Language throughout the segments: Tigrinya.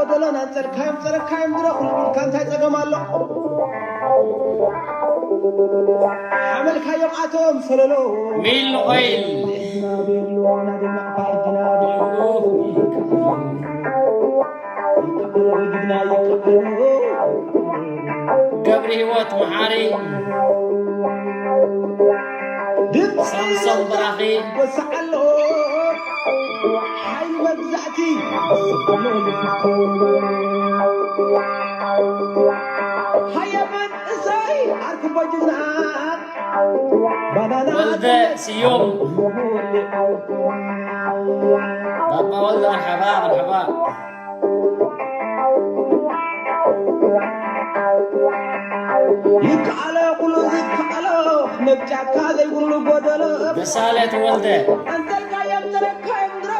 በሎን ኣንጸልካዮም ጸረካዮም ድሮ ኩሉ ኢድካ እንታይ ጸገም ኣሎ? ሓመልካዮም ኣቶም ሰለሎ። ሚል ኦይል። ገብሪ ህይወት መሓሪ። ድምፂ ሳምሶን በራኺ። ይወስዕ ኣሎ። ሓይሊ መግዛእቲ። ሃየ መንእሰይ ዓርኪ ቦጅና። ባናና ወልደ ስዮም። ባባ ወልደ መርሓባ፣ መርሓባ። ይከኣሎ ኩሉ ዝከኣሎ፣ ነብ ጫካ ዘይብሉ ጎደሎ። ደሳለ ተወልደ። ኣንተልካዮም ተረካዮም ድሮ፣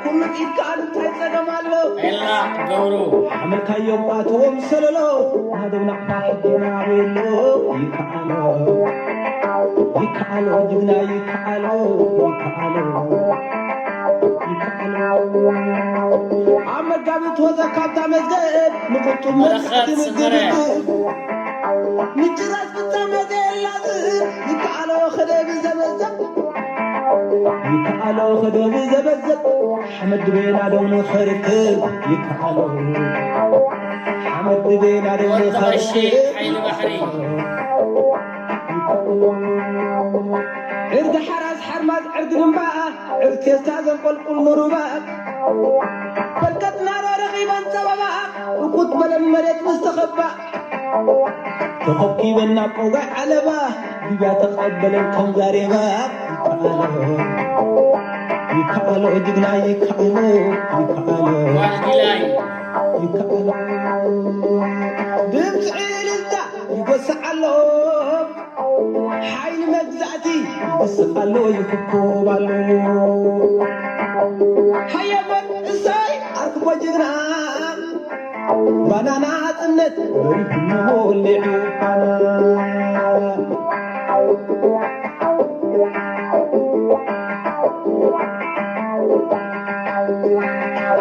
ኩሉ ኢድካ እንታይ ጸገም ኣሎ? ኤላ ገብሩ። ሓመልካዮም ኣትዎም ሰለሎ፣ ናደው ናቕፋ ሕጂ ናበሎ። ይከኣሎ፣ ይከኣሎ ጅግና ይከኣሎ፣ ይከኣሎ። ኣብ መጋቢት ወዘ ካብታ መዝገብ ንቁጡብ በረኸት መግዛእቲ ስምረ። ንግድግድ ምጭራስ ፍጻመ ዘየላዝብ ይከኣሎ ክደብ ዘበዘብ ይከኣሎ ክደብ ዘበዘብ ሓመድ ቤና ደው ንኽርክብ ይከኣሎ ሓመድ ቤና ደው ወዲ ቀሺ ንኽርክብ ሓይሊ ባሕሪ። ዕርዲ ሓራስ ሓርማዝ ዕርዲ ግንባ ዕርድ ቴስታ ዘንቆልቁል ንሩባ። ፈልቀትና ዶ ረኺበን ጸበባ። እኩት በለን መሬት ምስ ተኸባ። ተኸብኪበን ናብ ቆጋይ ዓለባ። ሊብያ ተቐበለን ከም ዛሬባ። ይከኣሎ፣ ይከኣሎ ጅግና ይከኣሎ፣ ይከኣሎ። ጓል ጊላይ። ይከኣሎ። ድምፂ ዕልልታ ይጎስዕ ኣሎ። ሓይሊ መግዛእቲ ይስቕ ኣሎ፣ ይኹብኩብ ኣሎ። ሃየ መንእሰይ ኣርክቦ ጅግና፣ ባናና ናጽነት በሪሁ እነሆ ወሊዑ ፋና።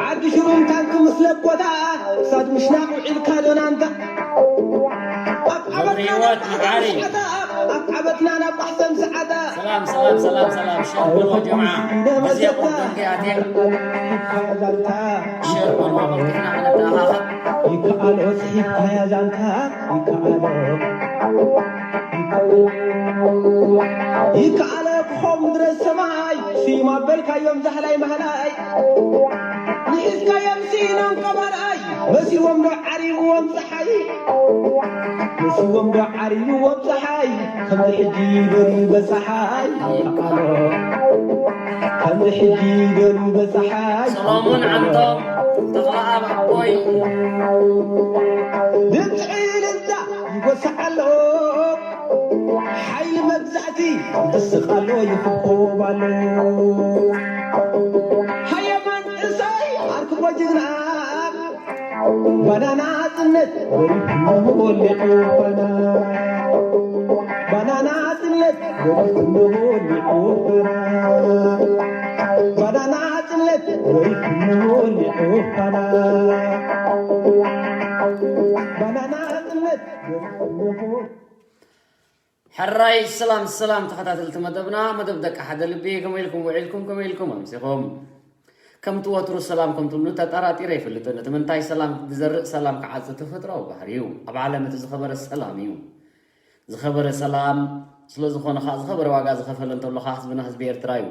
ዓዲ ሽሩን ታንክ ምስ ለኮታ፣ ክሳድ ምሽናቕ ውዒልካ ዶናንታ። ኣብ ዓበትና ገብረ ህይወት መዓሪ። ሰዓታ፣ ኣብ ዓበትና ናብ ባሕሰን ሰዓታ። ሰላም፣ ሰላም፣ ሰላም፣ ሰላም። ሸር በልዎ ጀምዓ። ግዜ ቁርጥም ከይኣትየ። ዛንታ። ሸር በልዎ፣ ቀልጢፍና ክንተኣኻኸብ። ይከኣሎ፣ ጽሒፍካያ ዛንታ። ይከኣሎ። ይከኣሎ፣ ክኾም ድረስ ሰማይ። ስዩም ኣበልካዮም ዛህላይ ማህላይ። ንሒዝካዮም ሲኢኖም ቀባርኣይ። መሲዎም ዶ ዓሪብዎም ጸሓይ? መሲዎም ዶ ዓሪብዎም ጸሓይ? ከምዚ ሕጂ በሪ በጸሓይ ይከኣሎ። ከምዚ ሕጂ በሪ በጸሓይ ሰሎሙን ዓንቶም፣ ተኽለኣብ ኣቦይ። ድምፂ እልልታ ይጎስዕ ኣሎ። ሓይሊ መግዛእቲ ይስቕ ኣሎ፣ ይኹብኩብ ኣሎ። ሃየ መንእሰይ ኣርክቦ ጅግና፣ ባናና ናጽነት በሪሁ እነሆ ወሊዑ ፋና። ባናና ናጽነት በሪሁ እነሆ ወሊዑ ፋና። ባናና ናጽነት በሪሁ እነሆ ወሊዑ ፋና። ባናና ናጽነት በሪሁ እነሆ ሕራይ ሰላም ሰላም ተኸታተልቲ መደብና፣ መደብ ደቂ ሓደ ልቢ፣ ከመይ ኢልኩም ውዒልኩም፣ ከመይ ኢልኩም ኣምሲኹም? ከምቲ ወትሩ ሰላም ከም ትብሉ ተጠራጢረ ኣይፈልጥን። እቲ ምንታይ ሰላም ዝዘርእ ሰላም ክዓጽድ ተፈጥሮኣዊ ባህሪ እዩ። ኣብ ዓለም እቲ ዝኸበረ ሰላም እዩ። ዝኸበረ ሰላም ስለ ዝኾነ ኸኣ ዝኸበረ ዋጋ ዝኸፈለ እንተሎ ኸኣ ህዝብና ህዝቢ ኤርትራ እዩ።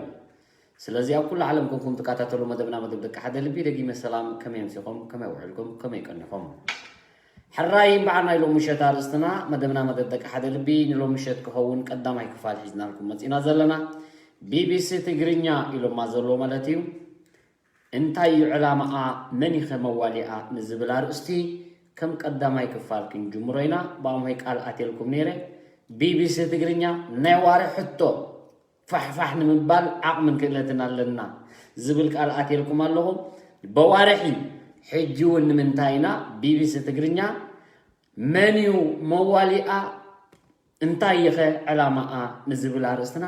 ስለዚ ኣብ ኩሉ ዓለም ኮንኩም ትከታተሉ መደብና መደብ ደቂ ሓደ ልቢ ደጊመ ሰላም፣ ከመይ ኣምሲኹም፣ ከመይ ውዒልኩም፣ ከመይ ቀኒኹም? ሕራይ እምበኣር ናይ ሎሚ ምሸት ኣርእስትና መደብና መደብ ደቂ ሓደ ልቢ ንሎሚ ምሸት ክኸውን ቀዳማይ ክፋል ሒዝናልኩም መጺና ዘለና። ቢቢሲ ትግርኛ ኢሎማ ዘለዎ ማለት እዩ። እንታይ እዩ ዕላማኣ፣ መን ኢኸ መዋሊኣ ንዝብል ኣርእስቲ ከም ቀዳማይ ክፋል ክንጅምሮ ኢና። ብኣምሆይ ቃል ኣትየልኩም ነይረ። ቢቢሲ ትግርኛ ናይ ዋሪ ሕቶ ፋሕፋሕ ንምባል ዓቕምን ክእለትን ኣለና ዝብል ቃል ኣትየልኩም ኣለኹ። በዋርሒ ሕጂ እውን ንምንታይ ኢና ቢቢሲ ትግርኛ መን እዩ መዋሊኣ፣ እንታይ እኸ ዕላማኣ ንዝብል ኣርእስትና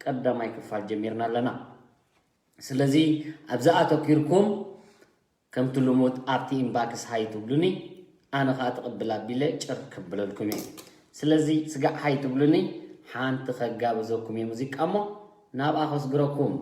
ቀዳማይ ክፋል ጀሚርና ኣለና። ስለዚ ኣብዚ ኣተኪርኩም ከምቲ ልሙድ ኣብቲ ኢንባክስ ሃይ ትብሉኒ፣ ኣነ ኸኣ ትቕብል ኣቢለ ጭር ክብለልኩም እየ። ስለዚ ስጋዕ ሃይ ትብሉኒ፣ ሓንቲ ከጋብዘኩም እየ ሙዚቃ እሞ ናብኣ ከስግረኩም።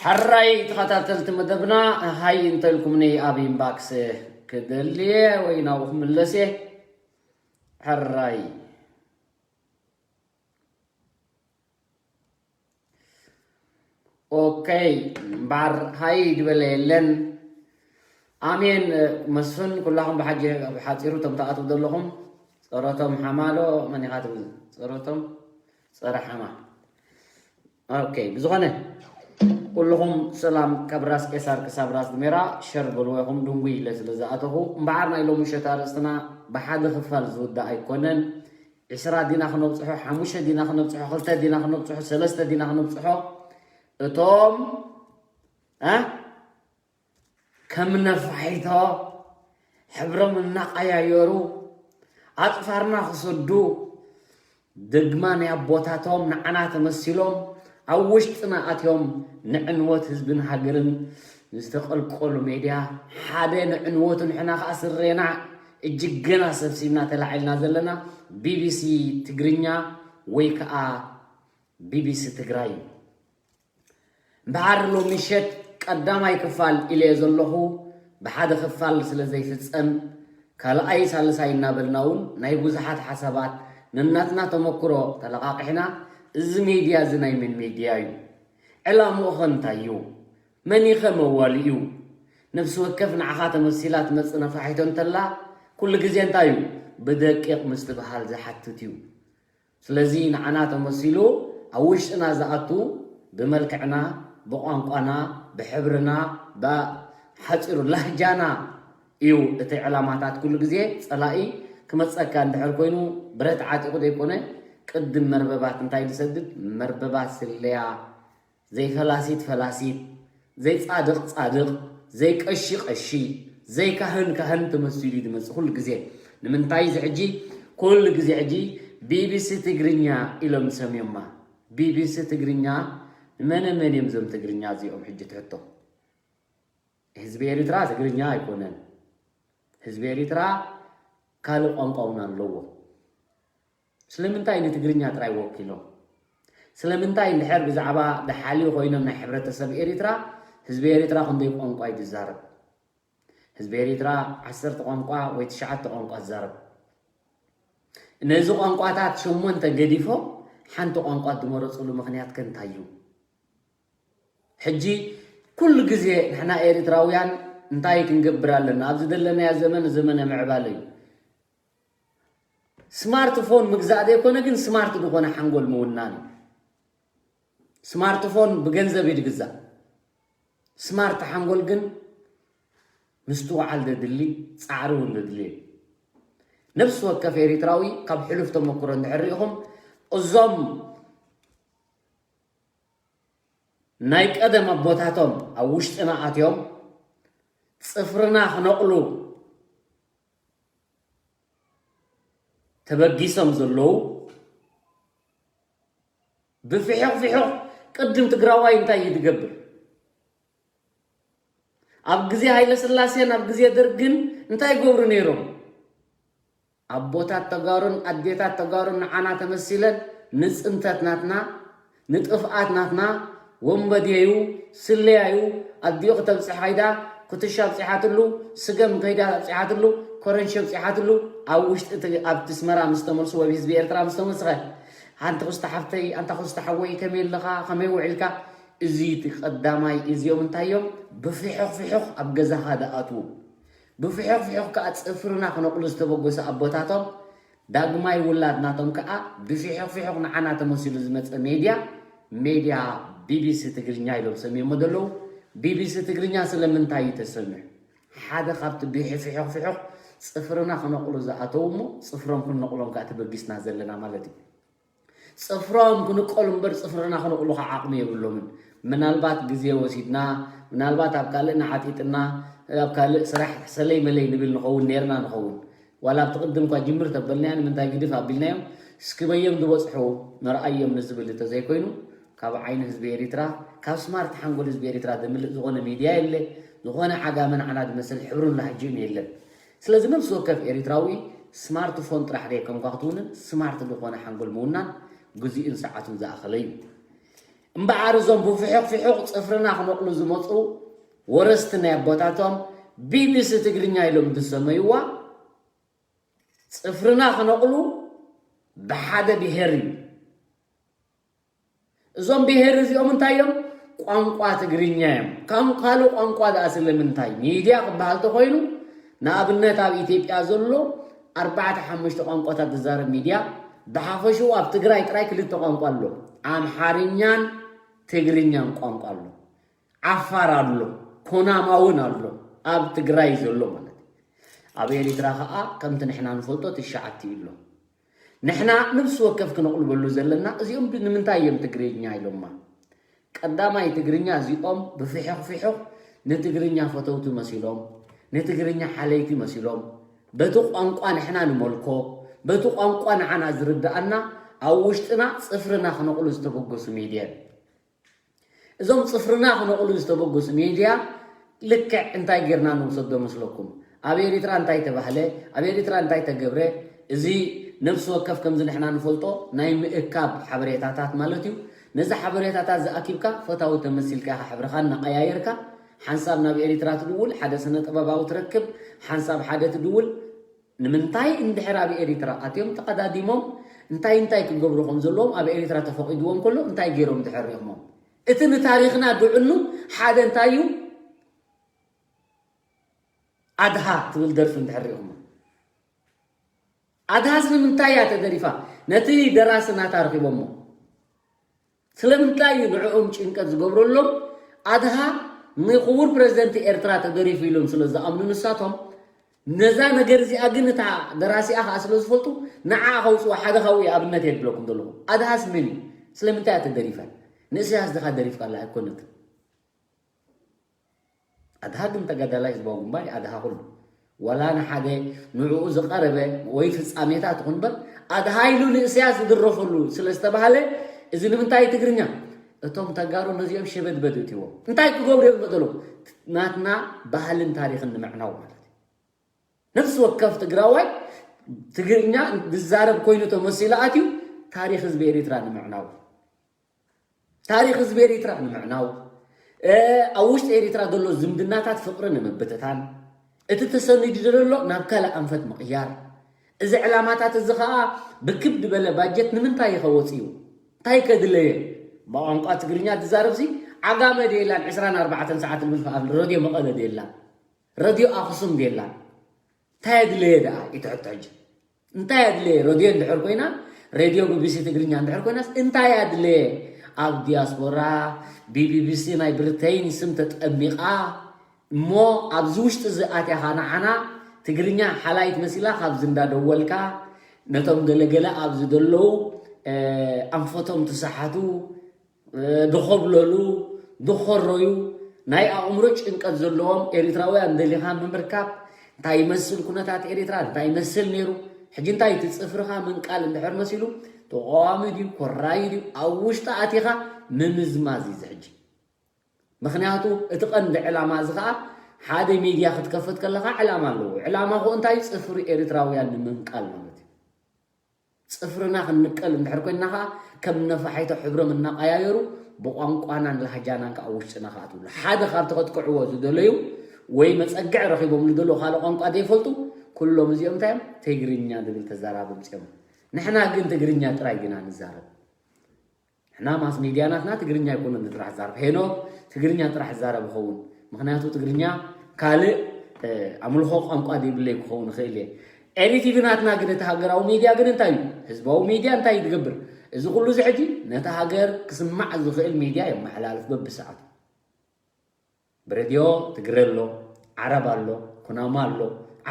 ሕራይ ተኸታተልቲ መደብና፣ ሃይ እንተልኩምኒ ኣብ ኢንባክስ ክደልየ ወይ ናብኡ ክምለስ እየ። ሕራይ። ኦከይ፣ እምበኣር ሃይ ዝበለ የለን። ኣሜን። መስፍን፣ ኩላኹም ብሓጂ-፣ ብሓጺሩ እቶም ትኣትዉ ዘለኹም፣ ጸረቶም ሓማሎ መን ኢኻ ትብል? ጸረቶም ጸረ ሓማ። ኦከይ፣ ብዝኾነ ኩልኹም ሰላም፣ ካብ ራስ ቄሳር ክሳብ ራስ ድሜራ። ሸር በልዎ ኢኹም፣ ድንጉይ ኢለ ስለ ዝኣተኹ። እምበኣር ናይ ሎሚ ምሸት ኣርእስትና ብሓደ ክፋል ዝውዳእ ኣይኮነን። ዕስራ ዲና ክነብጽሖ፣ ሓሙሽተ ዲና ክነብጽሖ፣ ክልተ ዲና ክነብጽሖ፣ ሰለስተ ዲና ክነብጽሖ፣ እቶም፣ እ፣ ከም ነፋሒቶ ሕብሮም እናቐያየሩ ኣጽፋርና ክሰዱ፣ ደግማ ናይ ኣቦታቶም ንዓና ተመሲሎም ኣብ ውሽጥና ኣትዮም ንዕንወት ህዝብን ሃገርን ዝተቐልቀሉ ሜድያ፣ ሓደ ንዕንወቱ ንሕና ከኣ ስሬና እጅገና ሰብሲብና ተላዒልና ዘለና ቢቢሲ ትግርኛ ወይ ከኣ ቢቢሲ ትግራይ እዩ። እምበኣር ሎሚ ምሸት ቀዳማይ ክፋል ኢለዮ ዘለኹ ብሓደ ክፋል ስለ ዘይፍጸም፣ ካልኣይ ሳልሳይ እናበልና እውን ናይ ብዙሓት ሓሳባት ነናትና ተመክሮ ተለቓቒሕና፣ እዚ ሜድያ እዚ ናይ መን ሜድያ እዩ? ዕላምኡ ኸ እንታይ እዩ? መን እዩ ኸ መዋልኡ? ነፍሲ ወከፍ ንዓኻ ተመሲላ ትመጽእ ነፋሒቶ እንተላ፣ ኩሉ ግዜ እንታይ እዩ? ብደቂቕ ምስትብሃል ዝሓትት እዩ። ስለዚ ንዓና ተመሲሉ ኣብ ውሽጥና ዝኣቱ ብመልክዕና፣ ብቋንቋና፣ ብሕብርና፣ ብሓጺሩ ላህጃና እዩ እቲ ዕላማታት። ኩሉ ግዜ ጸላኢ ክመጸካ እንድሕር ኮይኑ ብረት ዓጢቑ ዘይኮነ ቅድም መርበባት እንታይ ዝሰድድ? መርበባት ስለያ ዘይፈላሲት ፈላሲት፣ ዘይጻድቕ ጻድቕ፣ ዘይቀሺ ቀሺ፣ ዘይካህን ካህን ተመሲሉ እዩ ዝመጽእ ኩሉ ግዜ። ንምንታይ እዚ ሕጂ ኩሉ ግዜ ሕጂ ቢቢሲ ትግርኛ ኢሎም ዝሰምዮማ? ቢቢሲ ትግርኛ ንመነ መን እዮም እዞም ትግርኛ እዚኦም ሕጂ ትሕቶ? ህዝቢ ኤርትራ ትግርኛ ኣይኮነን። ህዝቢ ኤርትራ ካልእ ቋንቋ እውን ኣለዎ። ስለምንታይ ንትግርኛ ጥራይ ወኪሎም? ስለምንታይ እንድሕር ብዛዕባ ደሓልዩ ኮይኖም ናይ ሕብረተሰብ ኤርትራ፣ ህዝቢ ኤርትራ ክንደይ ቋንቋ እዩ ዝዛረብ? ህዝቢ ኤርትራ ዓሰርተ ቋንቋ ወይ ትሽዓተ ቋንቋ ዝዛረብ። ነዚ ቋንቋታት ሸሞንተ ገዲፎም ሓንቲ ቋንቋ ዝመረጽሉ ምኽንያት ከ እንታይ እዩ? ሕጂ ኩሉ ግዜ ንሕና ኤርትራውያን እንታይ ክንገብር ኣለና? ኣብዚ ዘለናዮ ዘመን ዘመነ ምዕባለ እዩ። ስማርትፎን ምግዛእ ዘይኮነ ግን ስማርት ዝኾነ ሓንጎል ምውናን እዩ። ስማርትፎን ብገንዘብ እዩ ዝግዛእ። ስማርት ሓንጎል ግን ምስትውዓል ዘድሊ፣ ጻዕሪ እውን ዘድሊ እዩ። ነፍሲ ወከፍ ኤርትራዊ ካብ ሕሉፍ ተመክሮ እንድሕር ርኢኹም፣ እዞም ናይ ቀደም ኣቦታቶም ኣብ ውሽጥና ኣትዮም ጽፍርና ክነቕሉ ተበጊሶም ዘለዉ ብፍሕቕ ፍሕቕ ቅድም ትግራዋይ እንታይ እዩ ዝገብር? ኣብ ግዜ ሃይለ ስላሴን ኣብ ግዜ ደርግን እንታይ ይገብሩ ነይሮም? ኣቦታት ተጋሩን ኣዴታት ተጋሩን ንዓና ተመሲለን ንጽንተት ናትና፣ ንጥፍኣት ናትና፣ ወንበዴ እዩ፣ ስለያ እዩ፣ ኣዲኡ ክተብጽሕ ከይዳ ኩትሻ ኣብጺሓትሉ፣ ስገም ከይዳ ኣብጺሓትሉ፣ ኮረንሺ ኣብጺሓትሉ፣ ኣብ ውሽጢ እቲ ኣብቲ ኣስመራ ምስ ተመልሱ ወይ ህዝቢ ኤርትራ ምስ ተመልስኸ፣ ኣንቲ ክስተ ሓፍተይ፣ ኣንታ ክስተ ሓወይ፣ ከመይ ኣለኻ? ከመይ ውዒልካ? እዚ እቲ ቀዳማይ፣ እዚኦም እንታይ እዮም? ብፍሕኽ ፍሕኽ ኣብ ገዛኻ ዝኣትዉ። ብፍሕኽ ፍሕኽ ከኣ ጽፍርና ክነቕሉ ዝተበገሱ ኣቦታቶም፣ ዳግማይ ውላድ ናቶም ከኣ ብፍሕኽ ፍሕኽ ንዓና ተመሲሉ ዝመጸ ሜድያ፣ ሜድያ ቢቢሲ ትግርኛ ኢሎም ሰምዮሞ ዘለዉ። ቢቢሲ ትግርኛ ስለምንታይ እዩ ተሰምዩ? ሓደ ካብቲ ብፍሕኽ ፍሕኽ ጽፍርና ክነቕሉ ዝኣተዉ እሞ፣ ጽፍሮም ክንነቕሎም ከኣ ተበጊስና ዘለና ማለት እዩ። ጽፍሮም ክንቀሉ እምበር ጽፍርና ክንቕሉ ከዓ ዓቕሚ የብሎምን። ምናልባት ግዜ ወሲድና፣ ምናልባት ኣብ ካልእ ንዓጢጥና፣ ኣብ ካልእ ስራሕ ሰለይ መለይ ንብል ንኸውን፣ ኔርና ንኸውን። ዋላ ኣብቲ ቅድም እኳ ጅምር ተበልናዮ፣ ንምንታይ ግድፍ ኣቢልናዮም? እስኪ በዮም ዝበጽሑ ንርኣዮም ንዝብል እንተዘይኮይኑ፣ ካብ ዓይኒ ህዝቢ ኤሪትራ፣ ካብ ስማርት ሓንጎል ህዝቢ ኤሪትራ ዘምልጥ ዝኾነ ሚድያ የለ፣ ዝኾነ ዓጋመ ንዓና ዝመስል ሕብሩን ላህጅኡን የለን። ስለዚ ነፍሲ ወከፍ ኤሪትራዊ ስማርትፎን ጥራሕ ደይ ከምኳ ክትውንን፣ ስማርት ዝኾነ ሓንጎል ምውናን ግዜኡን ሰዓቱን ዝኣኸለ እዩ። እምበኣር እዞም ብፍሑቕ ፍሑቕ ጽፍርና ክነቕሉ ዝመፁ ወረስቲ ናይ ኣቦታቶም ቢቢሲ ትግርኛ ኢሎም ዝሰመይዋ ጽፍርና ክነቕሉ ብሓደ ብሄር እዩ። እዞም ብሄር እዚኦም እንታይ እዮም? ቋንቋ ትግርኛ እዮም። ከም ካልእ ቋንቋ ደኣ ስለምንታይ? ሚድያ ክበሃል ተኾይኑ ንኣብነት ኣብ ኢትዮጵያ ዘሎ ኣርባዕተ ሓሙሽተ ቋንቋታት ዝዛረብ ሚድያ ብሓፈሽኡ ኣብ ትግራይ ጥራይ ክልተ ቋንቋ ኣሎ። ኣምሓርኛን ትግርኛን ቋንቋ ኣሎ። ዓፋር ኣሎ፣ ኮናማ እውን ኣሎ፣ ኣብ ትግራይ ዘሎ ማለት እዩ። ኣብ ኤሪትራ ከዓ ከምቲ ንሕና ንፈልጦ ትሽዓተ እዩ ኣሎ። ንሕና ነብሲ ወከፍ ክነቕልበሉ ዘለና እዚኦም ብ- ንምንታይ እዮም ትግርኛ ኢሎማ? ቀዳማይ ትግርኛ እዚኦም ብፍሕኽፍሕኽ ንትግርኛ ፈተውቲ መሲሎም፣ ንትግርኛ ሓለይቲ መሲሎም፣ በቲ ቋንቋ ንሕና ንመልኮ፣ በቲ ቋንቋ ንዓና ዝርድኣና ኣብ ውሽጥና ጽፍርና ክነቕሉ ዝተበገሱ ሚድያ እዮም። እዞም ጽፍርና ክነቕሉ ዝተበገሱ ሚድያ ልክዕ እንታይ ጌርና ንውሰዶ መስለኩም? ኣብ ኤሪትራ እንታይ ተባህለ፣ ኣብ ኤሪትራ እንታይ ተገብረ፣ እዚ ነብሲ ወከፍ ከምዚ ንሕና ንፈልጦ ናይ ምእካብ ሓበሬታታት ማለት እዩ። ነዚ ሓበሬታታት ዝኣኪብካ ፈታዊ ተመሲልካ ኢኻ ሕብርኻ እናቐያየርካ ሓንሳብ ናብ ኤሪትራ ትድውል፣ ሓደ ስነ ጥበባዊ ትረክብ፣ ሓንሳብ ሓደ ትድውል። ንምንታይ እንድሕር ኣብ ኤሪትራ ኣትዮም ተቐዳዲሞም እንታይ እንታይ ክገብሩ ከም ዘለዎም ኣብ ኤሪትራ ተፈቒድዎም ከሎ እንታይ ገይሮም እንድሕር ሪእኹሞም? እቲ ንታሪኽና ድዕኑ ሓደ እንታይ እዩ? ኣድሃ ትብል ደርፊ እንድሕር ሪእኹሞ። ኣድሃስ ንምንታይ እያ ተደሪፋ? ነቲ ደራሲ ናታ ረኺቦሞ። ስለምንታይ እዩ ንዕኦም ጭንቀት ዝገብረሎም? ኣድሃ ንክቡር ፕረዚደንት ኤርትራ ተደሪፉ ኢሎም ስለ ዝኣምኑ ንሳቶም፣ ነዛ ነገር እዚኣ ግን እታ ደራሲኣ ከዓ ስለ ዝፈልጡ ንዓ ከውፅዋ ሓደ ካብኡ ኣብነት የድለኩም ዘለኹም። ኣድሃስ መን እዩ? ስለምንታይ እያ ተደሪፋ? ንእስያስ ድኻ ደሪፍካላ ኣይኮነትን። ኣድሃ ግን ተጋዳላይ ህዝባዊ ግንባር እዩ። ኣድሃ ኩሉ ዋላ ንሓደ ንዕኡ ዝቐረበ ወይ ፍጻሜታት ይኹን እምበር ኣድሃ ኢሉ ንእስያስ ዝድረፈሉ ስለ ዝተባህለ፣ እዚ ንምንታይ ትግርኛ? እቶም ተጋሩ ነዚኦም ሸበድበድ እትዎም እንታይ ክገብሩ እዮም መጠሎም? ናትና ባህልን ታሪኽን ንምዕናው ማለት እዩ። ነፍሲ ወከፍ ትግራዋይ ትግርኛ ዝዛረብ ኮይኑ ተመሲሉ ኣትዩ ታሪኽ ህዝቢ ኤሪትራ ንምዕናው። ታሪኽ ህዝቢ ኤሪትራ ንምዕናው፣ ኣብ ውሽጢ ኤሪትራ ዘሎ ዝምድናታት ፍቕሪ ንምብትታን፣ እቲ ተሰኒዱ ዘሎ ናብ ካልእ ኣንፈት ምቕያር፣ እዚ ዕላማታት እዚ ኸኣ ብክብ ዝበለ ባጀት ንምንታይ ኢኸ ወፂኡ? እንታይ ከድለየ? ብቋንቋ ትግርኛ ትዛረብሲ ዓጋመ ደየላን ዕስራን ኣርባዕተን ሰዓት ልብል ኸኣ ረድዮ መቐለ ደየላን። ረድዮ ኣኽሱም ደየላን። እንታይ ኣድለየ ደኣ? ይትሕቶ ሕጂ እንታይ ኣድለየ? ረድዮ እንድሕር ኮይና፣ ሬድዮ ቢቢሲ ትግርኛ እንድሕር ኮይናስ እንታይ ኣድለየ? ኣብ ዲያስፖራ ብቢቢሲ ናይ ብሪተይን ስም ተጠሚቓ እሞ ኣብዚ ውሽጢ እዚ ኣትያኻ ንዓና ትግርኛ ሓላይት መሲላ ካብዚ እንዳደወልካ ነቶም ገለገለ ኣብዚ ዘለዉ ኣንፈቶም ትሰሓቱ ድኾብለሉ፣ ድኾረዩ፣ ናይ ኣእምሮ ጭንቀት ዘለዎም ኤሪትራውያን ደሊኻ ምምርካብ፣ እንታይ ይመስል ኩነታት ኤሪትራ፣ እንታይ ይመስል ነይሩ፣ ሕጂ እንታይ እቲ ጽፍርኻ ምንቃል እንድሕር መሲሉ፣ ተቓዋሚ ድዩ፣ ኮራዩ ድዩ፣ ኣብ ውሽጢ ኣቲኻ ምምዝማዝ እዩ እዚ ሕጂ። ምኽንያቱ እቲ ቀንዲ ዕላማ እዚ ኸኣ ሓደ ሚድያ ክትከፍት ከለኻ ዕላማ ኣለዎ። ዕላማ ኸኡ እንታይ እዩ? ጽፍሪ ኤሪትራውያን ንምንቃል ማለት እዩ። ጽፍርና ክንንቀል እንድሕር ኮይንና ኸኣ ከም ነፋሒቶ ሕብሮም እናቐያየሩ ብቋንቋናን ላህጃናን ከኣ ውሽጥና ከኣ ትብሉ ሓደ ካብቲ ከጥቅዕዎ ዝደለዩ ወይ መጸግዕ ረኺቦም ዝደለዩ ካልእ ቋንቋ ዘይፈልጡ ኩሎም እዚኦም እንታይ እዮም ትግርኛ ዝብል ተዛራቢ ምጽኦም ንሕና ግን ትግርኛ ጥራይ ግና ንዛረብ ንሕና ማስ ሚድያ ናትና ትግርኛ ኣይኮነን ጥራሕ ዝዛረብ ሄኖክ ትግርኛ ጥራሕ ዝዛረብ ይኸውን ምክንያቱ ትግርኛ ካልእ ኣምልኾ ቋንቋ ዘይብለይ ክኸውን ይኽእል እየ ኤሪ ቲቪ ናትና ግን እቲ ሃገራዊ ሚድያ ግን እንታይ እዩ ህዝባዊ ሚድያ እንታይ እዩ ዝገብር እዚ ኩሉ እዚ ሕጂ ነቲ ሃገር ክስማዕ ዝኽእል ሚድያ የመሓላልፍ በብሰዓቱ ብሬድዮ ትግረ ኣሎ ዓረብ ኣሎ ኩናማ ኣሎ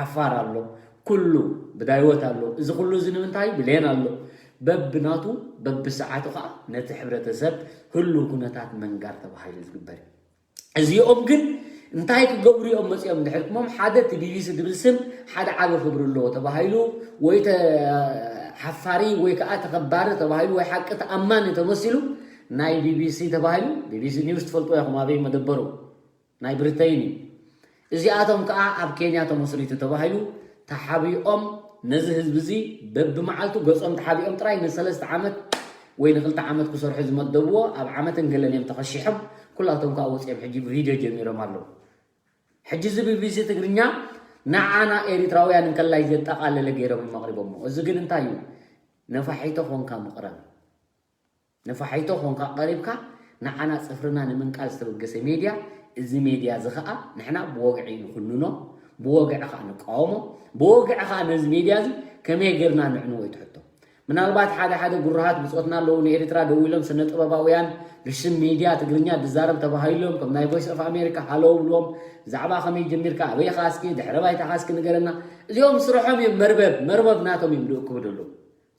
ዓፋር ኣሎ ኩሉ ብዳይወት ኣሎ እዚ ኩሉ እዚ ንምንታይ ብሌን ኣሎ በብናቱ በብሰዓቱ ከዓ ነቲ ሕብረተሰብ ህሉው ኩነታት መንጋር ተባሂሉ ዝግበር እዩ እዚኦም ግን እንታይ ክገብሩ እዮም መፂኦም እንድሕር ክሞም ሓደ እቲ ቢቢሲ ዝብል ስም ሓደ ዓቢ ክብሪ ኣለዎ ተባሂሉ ወይ ሓፋሪ ወይ ከዓ ተኸባሪ ተባሂሉ ወይ ሓቂ ተኣማኒ ተመሲሉ ናይ ቢቢሲ ተባሂሉ ቢቢሲ ኒውስ ትፈልጥዎ ኢኹም ኣበይ መደበሩ ናይ ብሪተይን እዩ እዚኣቶም ከዓ ኣብ ኬንያ ተመስሪቱ ተባሂሉ ተሓቢኦም ነዚ ህዝቢ እዚ በብመዓልቱ ገፆም ተሓቢኦም ጥራይ ንሰለስተ ዓመት ወይ ንክልተ ዓመት ክሰርሑ ዝመደብዎ ኣብ ዓመትን ገለን እዮም ተኸሺሖም። ኩላቶም ከዓ ወፂኦም ሕጂ ቪድዮ ጀሚሮም ኣለዉ። ሕጂ እዚ ቢቢሲ ትግርኛ ንዓና ኤሪትራውያን እንከላይ ዘጠቓለለ ገይሮም እዮም ኣቕሪቦሞ። እዚ ግን እንታይ እዩ? ነፋሒቶ ኾንካ ምቕራብ። ነፋሒቶ ኾንካ ቀሪብካ ንዓና ጽፍርና ንምንቃል ዝተበገሰ ሜድያ፣ እዚ ሜድያ እዚ ኸኣ ንሕና ብወግዒ ንኹንኖ፣ ብወግዒ ኸኣ ንቃወሞ፣ ብወግዒ ኸኣ ነዚ ሜድያ እዚ ከመይ ጌርና ንዕንዎ እዩ እቲ ሕቶ። ምናልባት ሓደ ሓደ ጉሩሃት ብጾትና ኣለዉ ንኤርትራ ደዊሎም ስነ ጥበባውያን ብሽም ሜድያ ትግርኛ ድዛረብ ተባሂሎም ከም ናይ ቮይስ ኦፍ ኣሜሪካ ሃለው ብልዎም ብዛዕባ ከመይ ጀሚርካ ኣበይ ኻስኪ ድሕረ ባይታ ኻስኪ ንገረና እዚኦም ስርሖም እዮም መርበብ መርበብ ናቶም እዮም ድእክቡ ደለዉ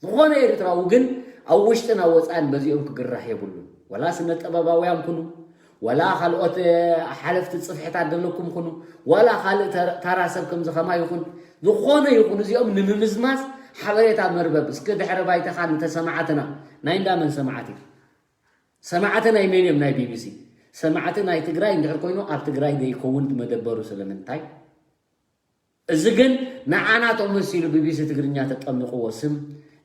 ዝኾነ ኤርትራዊ ግን ኣብ ውሽጥን ኣብ ወጻእን በዚኦም ክግራህ የብሉን። ወላ ስነ ጥበባውያን ኩኑ፣ ወላ ካልኦት ሓለፍቲ ጽፍሕታት ዘለኩም ኩኑ፣ ወላ ካልእ ታራ ሰብ ከምዚ ከማ ይኹን፣ ዝኾነ ይኹን እዚኦም ንምምዝማዝ ሓበሬታ መርበብ እስኪ ድሕሪ ባይታኻ ንተሰማዕትና ናይ እንዳመን ሰማዕቲ ሰማዕቲ ናይ መን እዮም ናይ ቢቢሲ ሰማዕቲ ናይ ትግራይ እንድሕር ኮይኑ ኣብ ትግራይ ዘይከውን መደበሩ ስለምንታይ እዚ ግን ንዓና ተመሲሉ ቢቢሲ ትግርኛ ተጠሚቕዎ ስም።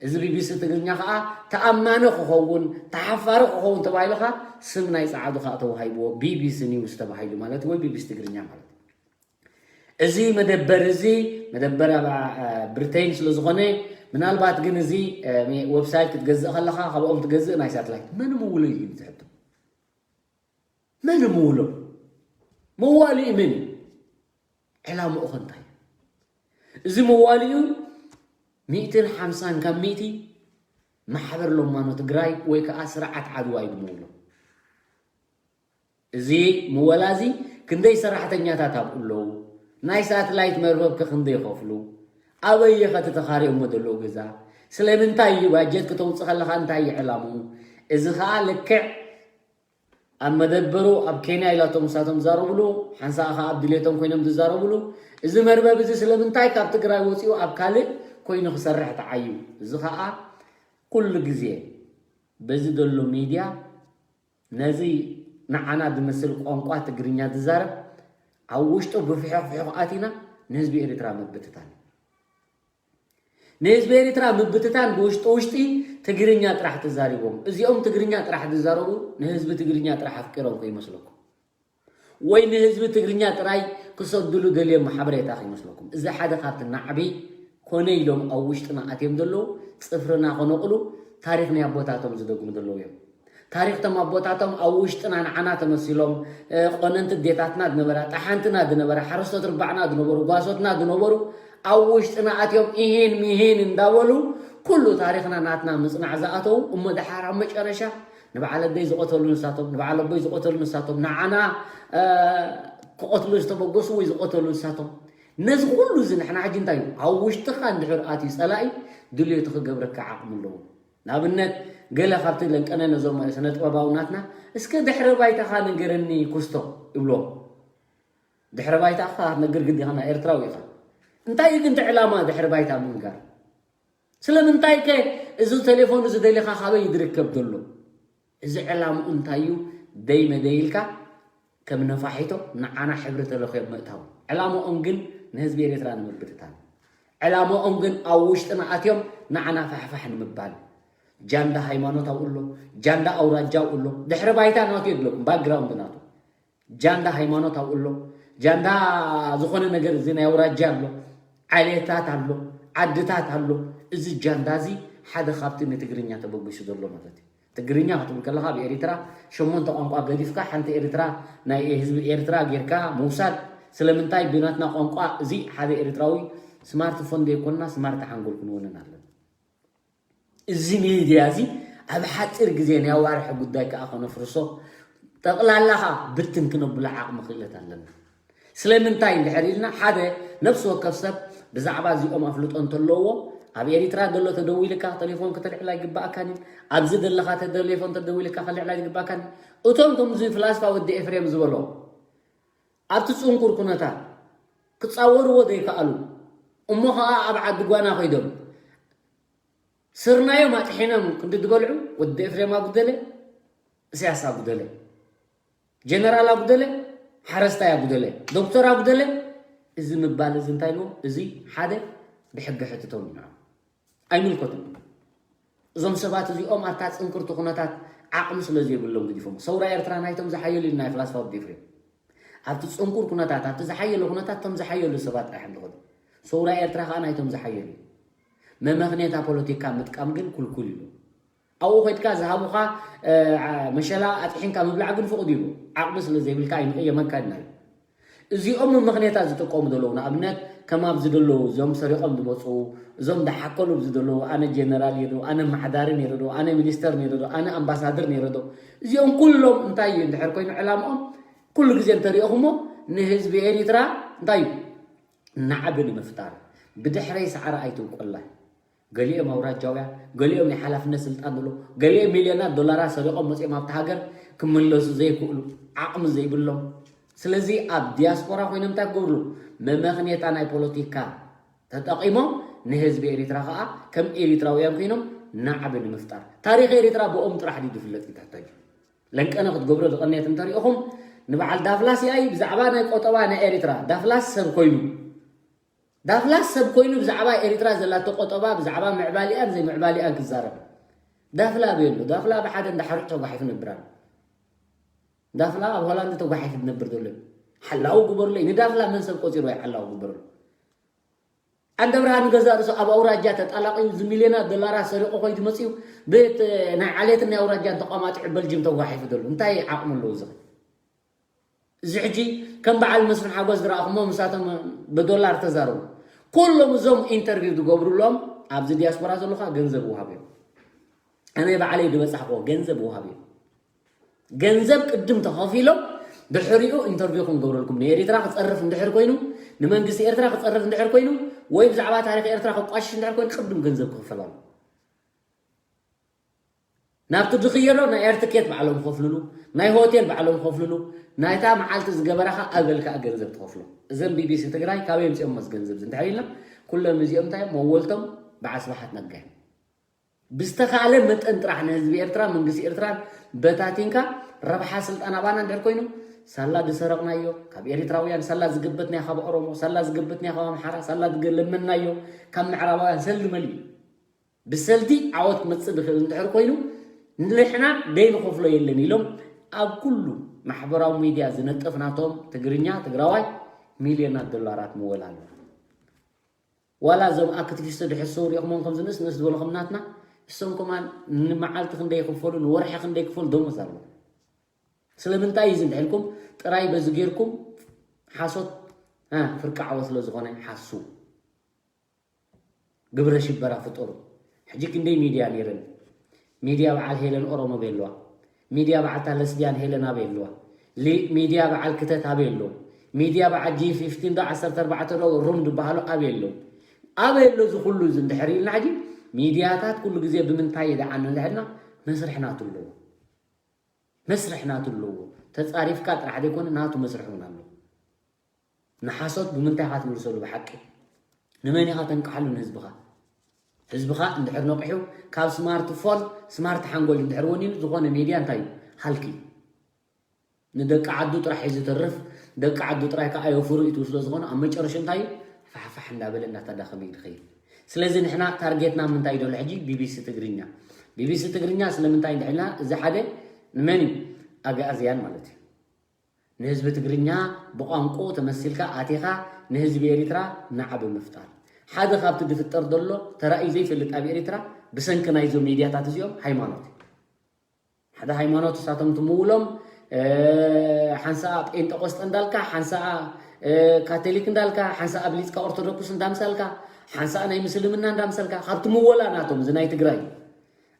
እዚ ቢቢሲ ትግርኛ ከዓ ተኣማኒ ክኸውን፣ ተሓፋሪ ክኸውን ተባሂሉ ከዓ ስም ናይ ጸዓዱ ከዓ ተዋሂብዎ ቢቢሲ ኒውስ ተባሂሉ ማለት ወይ ቢቢሲ ትግርኛ ማለት እዩ። እዚ መደበር እዚ መደበር ኣብ ብሪተይን ስለ ዝኾነ ምናልባት ግን እዚ ዌብሳይት ክትገዝእ ከለኻ ካብኦም ትገዝእ ናይ ሳትላይት መን ምውሉ እዩ ዝሕቶ መን ምውሎ መዋሊኡ መን እዩ ዕላምኡ ኸ እንታይ እዩ እዚ መዋሊኡ ሚእትን ሓምሳን ካብ ሚእቲ ማሕበር ሎማኖ ትግራይ ወይ ከዓ ስርዓት ዓድዋ እዩ ዝምውሎ እዚ ምወላ እዚ ክንደይ ሰራሕተኛታት ኣብኡ ኣለዉ ናይ ሳትላይት መርበብ ከ ክንደይ ይኸፍሉ ኣበየ ኸ ተተኻሪኦሞ ዘለዉ ገዛ ስለምንታይ እዩ ባጀት ክተውፅእ ከለኻ እንታይ እዩ ዕላምኡ እዚ ከዓ ልክዕ ኣብ መደበሩ ኣብ ኬንያ ኢላቶም ንሳቶም ዝዛረብሉ ሓንሳእ ከዓ ኣብ ድሌቶም ኮይኖም ዝዛረብሉ እዚ መርበብ እዚ ስለምንታይ ካብ ትግራይ ወፂኡ ኣብ ካልእ ኮይኑ ክሰርሕ ተዓዩ እዚ ከዓ ኩሉ ግዜ በዚ ዘሎ ሚድያ ነዚ ንዓና ዝመስል ቋንቋ ትግርኛ ዝዛረብ ኣብ ውሽጡ ብፍሕኽፍሕኽ ኣቲና ንህዝቢ ኤርትራ ምብትታን ንህዝቢ ኤርትራ ምብትታን ብውሽጢ ውሽጢ ትግርኛ ጥራሕ ተዛሪቦም እዚኦም ትግርኛ ጥራሕ ዝዛረቡ ንህዝቢ ትግርኛ ጥራሕ ኣፍቂሮም ከይመስለኩም ወይ ንህዝቢ ትግርኛ ጥራይ ክሰድሉ ደልዮም ሓበሬታ ከይመስለኩም እዚ ሓደ ካብቲ ናዕቢ ኮነ ኢሎም ኣብ ውሽጥና ኣትዮም ዘለዉ ጽፍርና ከነቕሉ ታሪኽ ናይ ኣቦታቶም ዝደግሙ ዘለዉ እዮም ታሪኽቶም ኣቦታቶም ኣብ ውሽጥና ንዓና ተመሲሎም ቆነንቲ ዴታትና ዝነበራ ጠሓንትና ዝነበራ ሓረስቶት ርባዕና ዝነበሩ ጓሶትና ዝነበሩ ኣብ ውሽጥና ኣትዮም ኢሄን ሚሄን እንዳበሉ ኩሉ ታሪኽና ናትና ምፅናዕ ዝኣተዉ እሞ ድሓር ኣብ መጨረሻ ንበዓል ኣደይ ዝቐተሉ ንሳቶም ንበዓል ኣቦይ ዝቐተሉ ንሳቶም ንዓና ክቐትሉ ዝተበገሱ ወይ ዝቐተሉ ንሳቶም ነዚ ኩሉ እዚ ንሕና ሕጂ እንታይ እዩ ኣብ ውሽጥኻ እንድሕር ኣትዩ ፀላኢ ድልየቱ ክገብረካ ዓቕሚ ኣለዎ ንኣብነት ገለ ካብቲ ለንቀነ ነዞም ስነ ጥበባዊ ናትና እስከ ድሕረ ባይታኻ ንገረኒ ኩስቶ ይብሎ ድሕረ ባይታኻ ክትነግር ግዲኻ ናይ ኤርትራዊ ኢኻ እንታይ እዩ ግን ዕላማ ድሕረ ባይታ ምንጋር ስለምንታይ ከ እዚ ቴሌፎን እዚ ደሊኻ ካበይ ዝርከብ ዘሎ እዚ ዕላምኡ እንታይ እዩ ደይ መደይ ኢልካ ከም ነፋሒቶ ንዓና ሕብሪ ተለኽዮም ምእታው ዕላምኦም ግን ንህዝቢ ኤርትራ ንምብትታን ዕላምኦም ግን ኣብ ውሽጥና ኣትዮም ንዓና ፋሕፋሕ ንምባል ጃንዳ ሃይማኖት ኣብኡ ኣሎ ጃንዳ ኣውራጃ ኣብኡ ኣሎ ድሕሪ ባይታ ናቱ የድለኩም ባክግራውንድ ናቱ ጃንዳ ሃይማኖት ኣብኡ ኣሎ ጃንዳ ዝኾነ ነገር እዚ ናይ ኣውራጃ ኣሎ ዓሌታት ኣሎ ዓድታት ኣሎ እዚ ጃንዳ እዚ ሓደ ካብቲ ንትግርኛ ተበጊሱ ዘሎ ማለት እዩ ትግርኛ ክትብል ከለኻ ኣብ ኤሪትራ ሸሞንተ ቋንቋ ገዲፍካ ሓንቲ ኤሪትራ ናይ ህዝቢ ኤሪትራ ጌርካ ምውሳድ ስለምንታይ ብናትና ቋንቋ እዚ ሓደ ኤሪትራዊ ስማርትፎን ዘይኮንና ስማርት ሓንጎል ክንውንን ኣለና እዚ ሚድያ እዚ ኣብ ሓፂር ግዜ ናይ ኣዋርሒ ጉዳይ ከዓ ከነፍርሶ ጠቕላላ ከዓ ብትን ክነብሎ ዓቕሚ ክእለት ኣለና ስለምንታይ እንድሕር ኢልና ሓደ ነፍሲ ወከፍ ሰብ ብዛዕባ እዚኦም ኣፍልጦ እንተለዎ ኣብ ኤሪትራ ዘሎ ተደዊልካ ቴሌፎን ከተልዕል ኣይግባኣካን እዩ ኣብዚ ዘለካ ቴሌፎን ተደዊልካ ከልዕል ኣይግባኣካን እቶም ከምዚ ፍላስፋ ወዲ ኤፍሬም ዝበሎ ኣብቲ ፅንኩር ኩነታት ክፃወርዎ ዘይከኣሉ እሞ ከዓ ኣብ ዓዲ ጓና ኮይዶም ስርናዮም ኣጥሒኖም ክንዲ ዝበልዑ ወዲ ኤፍሬም ኣጉደለ፣ እሰያስ ኣጉደለ፣ ጀነራል ኣጉደለ፣ ሓረስታይ ኣጉደለ፣ ዶክተር ኣጉደለ እዚ ምባል እዚ እንታይ ኢልዎ? እዚ ሓደ ብሕጊ ሕትቶም እዩ ንዖም። ኣይምልከቶም። እዞም ሰባት እዚኦም ኣብታ ጽንክርቲ ኩነታት ዓቕሚ ስለ ዘይብሎም ግዲፎም። ሰውራ ኤርትራ ናይቶም ዝሓየሉ እዩ፣ ናይ ፍላስፋ ወዲ ኤፍሬም። ኣብቲ ጽንኩር ኩነታት፣ ኣብቲ ዝሓየለ ኩነታት፣ እቶም ዝሓየሉ ሰባት ጥራሕ እዮም ዝኸዱ። ሰውራ ኤርትራ ከኣ ናይቶም ዝሓየሉ እዩ። መመኽኔታ ፖለቲካ ምጥቃም ግን ክልኩል እዩ። ኣብኡ ኸድካ ዝሃቡኻ፣ እ፣ ዓ-፣ መሸላ ኣጥሒንካ ምብላዕ ግን ፍቑድ እዩ። ዓቕሚ ስለ ዘይብልካ ኣይንቕየመካን ኢና እዩ። እዚኦም መመኽኔታ ዝጥቀሙ ዘለዉ፣ ንኣብነት ከም ኣብዚ ዘለዉ፣ እዞም ሰሪቖም ዝመጹ፣ እዞም ደሓከሉ ኣብዚ ዘለዉ፣ ኣነ ጀነራል እየ ዶ፣ ኣነ ኣመሓዳሪ ነይረ ዶ፣ ኣነ ሚኒስተር ነይረ ዶ፣ ኣነ ኣምባሳደር ነይረ ዶ፣ እዚኦም ኩሎም እንታይ እዩ እንድሕር ኮይኑ ዕላምኦም፣ ኩሉ ግዜ እንተሪኦኹሞ ንህዝቢ ኤሪትራ እንታይ እዩ? ናዕቢ ንምፍጣር። ብድሕረይ ሰዓረ ኣይትውቆላይ። ገሊኦም ኣውራጃውያን፣ ገሊኦም ናይ ሓላፍነት ስልጣን ዘሎ፣ ገሊኦም ሚልዮናት ዶላራት ሰሪቖም መጺኦም ኣብቲ ሃገር ክምለሱ ዘይክእሉ፣ ዓቕሚ ዘይብሎም። ስለዚ ኣብ ዲያስፖራ ኮይኖም እንታይ ክገብሩ? መመኽኔታ ናይ ፖለቲካ ተጠቒሞም ንህዝቢ ኤሪትራ ከኣ ከም ኤሪትራውያን ኮይኖም ናዕቢ ንምፍጣር። ታሪኽ ኤሪትራ ብኦም ጥራሕ ድዩ ዝፍለጥ? ይትሕተጅ። ለንቀነ ክትገብሮ ዝቐነየት እንተሪኢኹም፣ ንበዓል ዳፍላስ ያኢ ብዛዕባ ናይ ቆጠባ ናይ ኤሪትራ፣ ዳፍላስ ሰብ ኮይኑ፣ ዳፍላስ ሰብ ኮይኑ ብዛዕባ ኤሪትራ ዘላቶ ቆጠባ፣ ብዛዕባ ምዕባሊኣን ዘይምዕባሊኣን ክዛረብ። ዳፍላ ኣበይ ኣሎ? ዳፍላ ብሓደ እንዳ ሓሩጭ ተጓሒፉ ነብር ኣሎ። ዳፍላ ኣብ ሆላንድ ተጓሒፉ ዝነብር ዘሎ እዩ። ሓላው ግበሩለይ። ንዳፍላ መን ሰብ ቆጺርዎ እዩ ሓላው ግበሩለይ? ዓንደ ብርሃን ገዛ ርእሱ ኣብ ኣውራጃ ተጣላቒዩ፣ እዚ ሚልዮናት ዶላራት ሰሪቑ ኮይዱ መጺኡ፣ ቤት ናይ ዓሌትን ናይ ኣውራጃን ተቋማጢዑ በልጅም ተጓሒፉ ዘሎ። እንታይ ዓቕሚ ኣለዎ እዚ? እዚ ሕጂ ከም በዓል መስፍን ሓጎስ ዝረኣኹሞ፣ ምሳቶም ብዶላር ተዛረቡ። ኩሎም እዞም ኢንተርቪው ዝገብሩሎም ኣብዚ ዲያስፖራ ዘለኻ ገንዘብ ውሃብ እዮም። ኣነ ባዕለይ ዝበጻሕክዎ ገንዘብ ውሃብ እዮም። ገንዘብ ቅድም ተኸፊሎም ድሕሪኡ ኢንተርቪው ክንገብረልኩም፣ ንኤሪትራ ክጸርፍ እንድሕር ኮይኑ፣ ንመንግስቲ ኤርትራ ክጸርፍ እንድሕር ኮይኑ፣ ወይ ብዛዕባ ታሪኽ ኤርትራ ከቋሽሽ እንድሕር ኮይኑ፣ ቅድም ገንዘብ ክኽፈል ኣሎ። ናብቲ ድኽየሎ ናይ ኤር ትኬት ባዕሎም ክኸፍልሉ፣ ናይ ሆቴል ባዕሎም ክኸፍልሉ፣ ናይታ መዓልቲ ዝገበራኻ ኣበል ከኣ ገንዘብ ትኸፍሎ። እዘን ቢቢሲ ትግራይ ካበይ ኣምጺኦሞ እዚ ገንዘብ እዚ እንድሕር ኢልና፣ ኩሎም እዚኦም እንታይ እዮም? መወልቶም በዓል ስብሓት ነጋ እዮም። ብዝተኻእለ መጠን ጥራሕ ንህዝቢ ኤርትራ፣ መንግስቲ ኤርትራ በታቲንካ፣ ረብሓ ስልጣን ኣባና እንድሕር ኮይኑ፣ ሳላ ዝሰረቕናዮ ካብ ኤሪትራውያን፣ ሳላ ዝገበትናዮ ካብ ኦሮሞ፣ ሳላ ዝገበትናዮ ካብ ኣምሓራ፣ ሳላ ዝገለመናዮ ካብ ምዕራባውያን ሰልዲ መሊኡ። ብሰልዲ ዓወት ክመጽእ ዝኽእል እንድሕር ኮይኑ፣ ንሕና ደይንኸፍሎ የለን ኢሎም ኣብ ኩሉ ማሕበራዊ ሚድያ ዝነጥፍ ናቶም ትግርኛ፣ ትግራዋይ ሚልዮናት ዶላራት ምወላ ኣሎ። ዋላ እዞም ኣክቲቪስት ድሕር ሰው ሪእኹሞም ከምዚ ንእስ ንእስ ዝበሉ ከም ናትና፣ እሶም ከማን ንመዓልቲ ክንደይ ይኽፈሉ፣ ንወርሒ ክንደይ ይኽፈሉ ደሞዝ ኣለዎም። ስለምንታይ እዩ እዚ እንድሕልኩም ጥራይ በዚ ጌርኩም ሓሶት፣ እ፣ ፍርቂ ዓወት ስለ ዝኾነ ሓሱ። ግብረ ሽበራ ፍጠሩ። ሕጂ ክንደይ ሚድያ ነይረን? ሚድያ በዓል ሄለን ኦሮሞ ኣበይ ኣለዋ? ሚድያ በዓልታ ለስቢያን ሄለን ኣበይ ኣለዋ? ሊ-፣ ሚድያ በዓል ክተት ኣበይ ኣለዉ? ሚድያ በዓል ጂ ፊፍቲን ዶ ዓሰርተ ኣርባዕተ ዶ ሩም ዝበሃሉ ኣበይ ኣለዉ? ኣበይ ኣሎ እዚ ኩሉ እዚ እንድሕር ኢልና ሕጂ ሚድያታት ኩሉ ግዜ ብምንታይ ይደዓን እንድሕልና መስርሕ ናቱ ኣለዎ። መስርሕ ናቱ ኣለዎ። ተጻሪፍካ ጥራሕ ዘይኮነ ናቱ መስርሕ እውን ኣለዎ። ንሓሶት ብምንታይ ኢኻ ትምልሰሉ ብሓቂ? ንመን ኢኻ ተንቅሓሉ ንህዝብኻ? ህዝብኻ እንድሕር ነቂሑ ካብ ስማርት ፎን ስማርት ሓንጎል እንድሕር ወኒኑ ዝኾነ ሚድያ እንታይ እዩ? ሃልኪ። ንደቂ ዓዱ ጥራሕ እዩ ዝተርፍ። ደቂ ዓዱ ጥራይ ከኣ የፍሩ እዩ ትብሉ ስለ ዝኾነ ኣብ መጨረሻ እንታይ እዩ? ፋሕፋሕ እንዳበለ እንዳተዳኸመ እዩ ዝኸይድ። ስለዚ ንሕና ታርጌትና ምንታይ እዩ ዘሎ ሕጂ? ቢቢሲ ትግርኛ። ቢቢሲ ትግርኛ ስለምንታይ እንድሕር ኢልና እዚ ሓደ ንመን እዩ? ኣግኣዝያን ማለት እዩ። ንህዝቢ ትግርኛ ብቋንቁኡ ተመሲልካ ኣቲኻ ንህዝቢ ኤሪትራ ናዕቢ ምፍጣር። ሓደ ካብቲ ዝፍጠር ዘሎ ተራእዩ ዘይፈልጥ ኣብ ኤሪትራ ብሰንኪ ናይዞም ሚድያታት እዚኦም ሃይማኖት እዩ። ሓደ ሃይማኖት እሳቶም ትምውሎም፣ እ፣ ሓንሳኣ ጴንጠቆስጠ እንዳልካ፣ ሓንሳኣ፣ እ፣ ካቶሊክ እንዳልካ፣ ሓንሳኣ ብሊጽካ ኦርቶዶክስ እንዳምሰልካ፣ ሓንሳኣ ናይ ምስልምና እንዳምሰልካ፣ ካብ ትምወላ ናቶም፣ እዚ ናይ ትግራይ።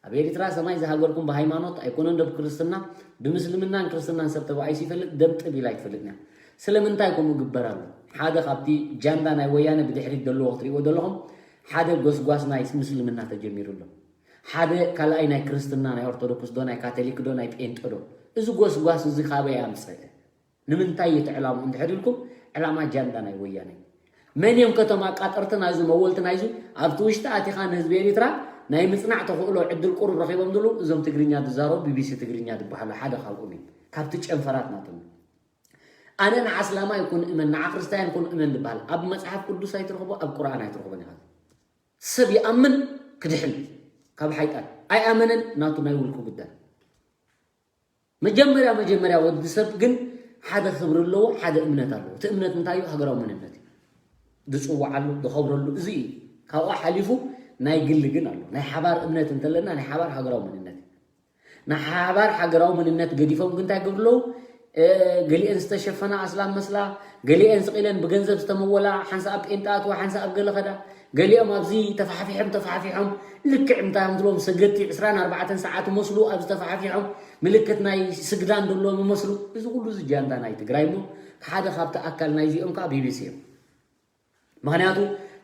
ኣብ ኤሪትራ ሰማይ ዝሃገርኩም ብሃይማኖት ኣይኮነን ዶ ብክርስትና፣ ብምስልምናን ክርስትናን ሰብ ተባኢሱ ይፈልጥ፣ ደም ጥብ ኢላ ኣይትፈልጥን እያ። ስለምንታይ ከምኡ ግበር ኣሎ? ሓደ ካብቲ ጃንዳ ናይ ወያነ ብድሕሪት ዘለዎ ክትሪእዎ ዘለኹም፣ ሓደ ጎስጓስ ናይ ምስልምና ተጀሚሩ ኣሎ። ሓደ ካልኣይ ናይ ክርስትና፣ ናይ ኦርቶዶክስ ዶ፣ ናይ ካቶሊክ ዶ፣ ናይ ጴንጠ ዶ? እዚ ጎስጓስ እዚ ካበይ ኣምጽእ? ንምንታይ እዩ እቲ ዕላምኡ እንድሕር ኢልኩም፣ ዕላማ ጃንዳ ናይ ወያነ እዩ። መን እዮም ከቶም ኣቃጠርቲ ናይዚ መወልቲ ናይዚ ኣብቲ ውሽጢ ኣቲኻ ንህዝቢ ኤሪትራ ናይ ምጽናዕ ተኽእሎ ዕድል ቁሩብ ረኺቦም ዘለዉ? እዞም ትግርኛ ዝዛረቡ ቢቢሲ ትግርኛ ዝበሃሉ ሓደ ካብኦም እዩ። ካብቲ ጨንፈራት ናቶም እዩ። ኣነ ንዓስላማይ ኩን እመን፣ ንዓክርስታያን ኩን እመን ዝበሃል ኣብ መጽሓፍ ቅዱስ ኣይትረኽቦ፣ ኣብ ቁርኣን ኣይትረኽቦን ኢኻ። ሰብ ይኣምን ክድሕን። ካብ ሓይጣን ኣይኣመነን። ናቱ ናይ ውልቁ ጉዳይ። መጀመርያ መጀመርያ ወዲ ሰብ ግን ሓደ ክብሪ ኣለዎ፣ ሓደ እምነት ኣለዎ። እቲ እምነት እንታይ እዩ? ሃገራዊ መንነት እዩ። ዝፅዋዓሉ፣ ዝኸብረሉ፣ እዚ እዩ። ካብኡ ሓሊፉ ናይ ግሊ ግን ኣሎ። ናይ ሓባር እምነት እንተለና ናይ ሓባር ሃገራዊ መንነት እዩ። ናይ ሓባር ሃገራዊ መንነት ገዲፎም ግን እንታይ ገብሩ ኣለዉ? ገሊአን ዝተሸፈና ኣስላም መስላ፣ ገሊአን ስቕ ኢለን ብገንዘብ ዝተመወላ፣ ሓንሳእ ኣብ ጴንጣ ኣትዋ፣ ሓንሳእ ኣብ ገለ ኸዳ፣ ገሊኦም ኣብዚ ተፋሕፊሖም ተፋሕፊሖም ልክዕ እንታይ እዮም ዝብሎም ሰገድቲ ዕስራን ኣርባዕተን ሰዓት መስሉ ኣብዚ ተፋሕፊሖም ምልክት ናይ ስግዳን ዘለዎም ይመስሉ። እዚ ኩሉ እዚ ጃንዳ ናይ ትግራይ እሞ ሓደ ካብቲ ኣካል ናይዚኦም ከዓ ቢቢሲ እዮም። ምክንያቱ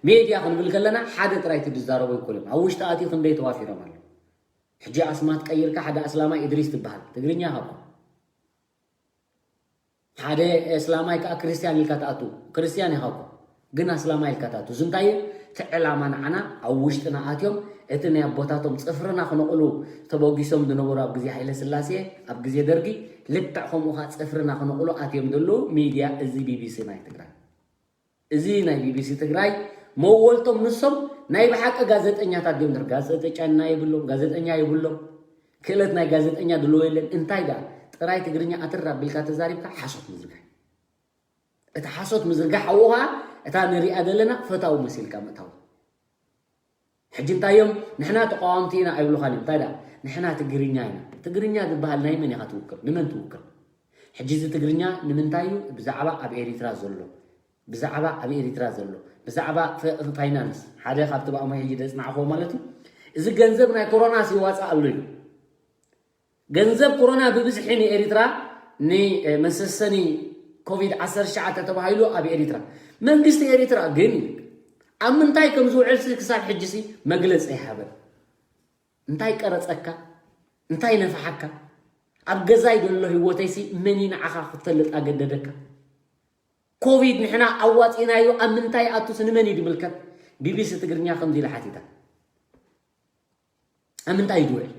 ሜድያ ክንብል ከለና ሓደ ጥራይ እቲ ዝዛረቦ ይኮለም ኣብ ውሽጢ ኣትዩ ክንደይ ተዋፊሮም ኣለዉ። ሕጂ ኣስማት ቀይርካ ሓደ ኣስላማይ እድሪስ ትበሃል ትግርኛ ኢኻ እኮ። ሓደ እስላማይ ከዓ ክርስቲያን ኢልካ ትኣቱ። ክርስቲያን ኢኻ እኮ ግን ኣስላማይ ኢልካ ትኣቱ። እዚ እንታይ እዩ? እቲ ዕላማ ንዓና ኣብ ውሽጥና ኣትዮም እቲ ናይ ኣቦታቶም ፅፍርና ክነቕሉ ተበጊሶም ዝነበሩ ኣብ ግዜ ሃይለ ስላሴ ኣብ ግዜ ደርጊ ልክዕ ከምኡ ከዓ ፅፍርና ክነቕሉ ኣትዮም ዘለዉ ሚድያ እዚ ቢቢሲ ናይ ትግራይ። እዚ ናይ ቢቢሲ ትግራይ መወልቶም ንሶም ናይ ብሓቂ ጋዜጠኛታት ድዮም? ድር ጋዜጠጫና የብሎም፣ ጋዜጠኛ የብሎም። ክእለት ናይ ጋዜጠኛ ድልዎ የለን። እንታይ ደኣ ጥራይ ትግርኛ ኣትር ኣቢልካ ተዛሪብካ ሓሶት ምዝርጋሕ። እቲ ሓሶት ምዝርጋሕ ኣብኡ ኸዓ እታ ንሪኣ ዘለና ፈታዊ መሲልካ ምእታው። ሕጂ እንታይ እዮም ንሕና ተቃዋምቲ ኢና ኣይብሉኻን እዮም። እንታይ ደኣ ንሕና ትግርኛ ኢና። ትግርኛ ዝበሃል ናይ መን ኢኻ ትውክል? ንመን ትውክል? ሕጂ እዚ ትግርኛ ንምንታይ እዩ ብዛዕባ ኣብ ኤሪትራ ዘሎ ብዛዕባ ኣብ ኤሪትራ ዘሎ ብዛዕባ ፋይናንስ ሓደ ካብቲ ብኣሞ ሕጂ ደፅናዕኮ ማለት እዩ። እዚ ገንዘብ ናይ ኮሮና ሲዋፃእ ኣሎ እዩ። ገንዘብ ኮሮና ብብዝሒ ንኤሪትራ ንመሰሰኒ ኮቪድ ዓሰርተ ትሽዓተ ተባሂሉ ኣብ ኤሪትራ መንግስቲ ኤሪትራ ግን ኣብ ምንታይ ከም ዝውዕል ክሳብ ሕጂ ሲ መግለፂ ኣይሃበን። እንታይ ቀረፀካ? እንታይ ነፍሓካ? ኣብ ገዛይ ዘሎ ህይወተይሲ መን እዩ ንዓኻ ክትፈልጥ ኣገደደካ? ኮቪድ ንሕና ኣዋፂእናዮ ኣብ ምንታይ ኣቱስ ንመን እዩ ድምልከት? ቢቢሲ ትግርኛ ከምዚ ኢላ ሓቲታ። ኣብ ምንታይ እዩ ድውዕል?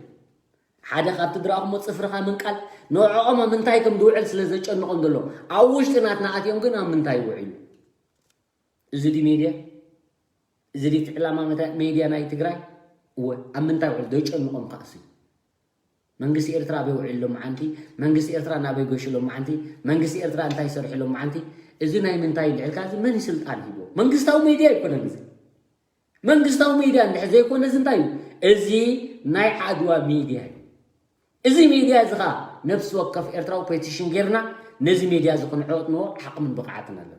ሓደ ካብቲ ድረኣኹሞ ፅፍርኻ ምንቃል ንዕኦም ኣብ ምንታይ ከም ድውዕል ስለ ዘጨንቖም ዘሎ ኣብ ውሽጢ ናትና ኣትዮም ግን ኣብ ምንታይ ይውዕሉ? እዚ ድዩ ሜድያ? እዚ ድዩ እቲ ዕላማ መታ- ሜድያ ናይ ትግራይ? እወ፣ ኣብ ምንታይ ውዕል? ዘይጨንቖም ከኣሲ መንግስቲ ኤርትራ ኣበይ ውዒሉ ሎመዓንቲ? መንግስቲ ኤርትራ ናበይ ገሹ ሎመዓንቲ? መንግስቲ ኤርትራ እንታይ ይሰርሑ ሎመዓንቲ? እዚ ናይ ምንታይ እንድሕልካ እዚ መን ስልጣን ሂቦ? መንግስታዊ ሜድያ ኣይኮነን እዚ። መንግስታዊ ሜድያ እንድሕር ዘይኮነ እዚ እንታይ እዩ? እዚ ናይ ዓድዋ ሜድያ እዩ። እዚ ሜድያ እዚ ኸዓ ነፍሲ ወከፍ ኤርትራዊ ፔቲሽን ጌርና ነዚ ሜድያ እዚ ክንዕንዎ ዓቕምን ብቕዓትን ኣለና።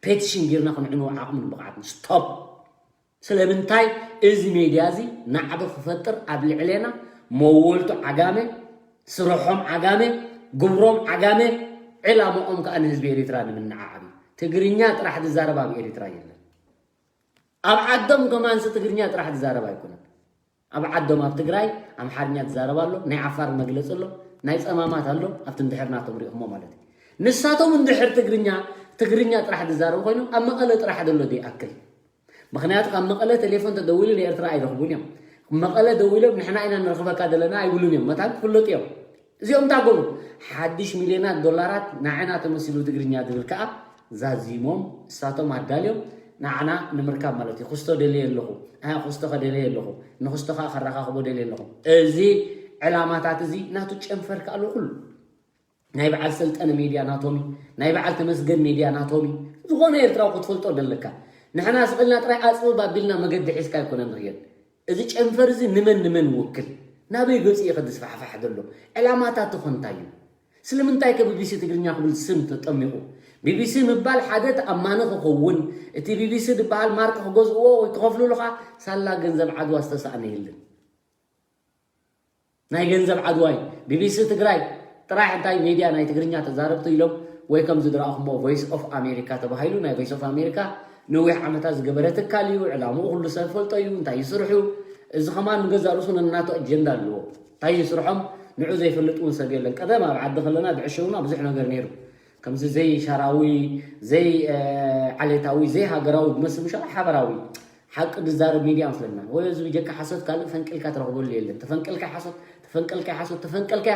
ፔቲሽን ጌርና ክንዕንዎ ዓቕምን ብቕዓትን። ስቶፕ። ስለምንታይ እዚ ሜድያ እዚ ናዕቢ ክፈጥር ኣብ ልዕሌና መወልቱ ዓጋመ፣ ስርሖም ዓጋመ፣ ግብሮም ዓጋመ፣ ዕላምኦም ከዓ ንህዝቢ ኤሪትራ ንምንዓዓብ እዩ። ትግርኛ ጥራሕ ዝዛረብ ኣብ ኤሪትራ የለን። ኣብ ዓዶም ከማንሲ ትግርኛ ጥራሕ ዝዛረብ ኣይኮነን። ኣብ ዓዶም ኣብ ትግራይ ኣምሓርኛ ዝዛረብ ኣሎ፣ ናይ ዓፋር መግለፂ ኣሎ፣ ናይ ፀማማት ኣሎ። ኣብቲ እንድሕር ናቶም ሪእኹሞ ማለት እዩ። ንሳቶም እንድሕር ትግርኛ ትግርኛ ጥራሕ ዝዛረቡ ኮይኖም ኣብ መቐለ ጥራሕ ዘሎ ዘይኣክል። ምክንያቱ ካብ መቐለ ቴሌፎን ተደዊሉ ንኤርትራ ኣይረኽቡን እዮም። መቐለ ደዊሎም ንሕና ኢና ንረኽበካ ዘለና ኣይብሉን እዮም። መታን ክፍለጡ እዮም። እዚኦም እንታይ ገሩ ሓድሽ ሚልዮናት ዶላራት ንዓና ተመሲሉ ትግርኛ ዝብል ከዓ ዛዚሞም እሳቶም ኣዳልዮም ንዓና ንምርካብ ማለት እዩ። ክስቶ ደልየ ኣለኹ፣ ኣያ ክስቶ ከደልየ ኣለኹ፣ ንክስቶ ከዓ ከረኻኽቦ ደልየ ኣለኹ። እዚ ዕላማታት እዚ ናቱ ጨንፈር ከዓ ኣሎ ኩሉ ናይ በዓል ሰልጠነ ሜድያ ናቶም እዩ። ናይ በዓል ተመስገን ሜድያ ናቶም እዩ። ዝኾነ ኤርትራዊ ክትፈልጦ ደለካ። ንሕና ስቕልና ጥራይ ኣፅብብ ኣቢልና መገዲ ሒዝካ ኣይኮነን ንኽየድ። እዚ ጨንፈር እዚ ንመን ንመን ይውክል? ናበይ ገፁ እዩ ከዝስፋሕፋሕ ዘሎ? ዕላማታቱ ኸ እንታይ እዩ? ስለምንታይ ከ ቢቢሲ ትግርኛ ክብል ስም ተጠሚቑ? ቢቢሲ ምባል ሓደ ተኣማኒ ክኸውን፣ እቲ ቢቢሲ ዝበሃል ማርክ ክገዝእዎ ወይ ክኸፍልሉ ኸዓ ሳላ ገንዘብ ዓድዋ ዝተሳእነ የለን። ናይ ገንዘብ ዓድዋ እዩ። ቢቢሲ ትግራይ ጥራሕ እንታይ ሜድያ ናይ ትግርኛ ተዛረብቲ ኢሎም ወይ ከም ዝድረኣኹሞ ቮይስ ኦፍ ኣሜሪካ ተባሂሉ ናይ ቮይስ ኦፍ ኣሜሪካ ነዊሕ ዓመታት ዝገበረ ትካል እዩ። ዕላምኡ ኩሉ ሰብ ፈልጦ እዩ። እንታይ እዩ ስርሑ? እዚ ከማን ንገዛእ ርእሱ ነናቱ ኣጀንዳ ኣለዎ። እንታይ እዩ ስርሖም? ንዑ ዘይፈልጥ እውን ሰብ የለን። ቀደም ኣብ ዓዲ ከለና ብዕሽውና ብዙሕ ነገር ነይሩ። ከምዚ ዘይ ሻራዊ ዘይ ዓሌታዊ ዘይ ሃገራዊ ዝመስል ምሻ ሓበራዊ ሓቂ ዝዛረብ ሚድያ መስለና። ወይ እዚ ብጀካ ሓሶት ካልእ ፈንቅልካ ትረኽበሉ የለን። ተፈንቅልካ ሓሶት፣ ተፈንቅልካ ሓሶት፣ ተፈንቅልካ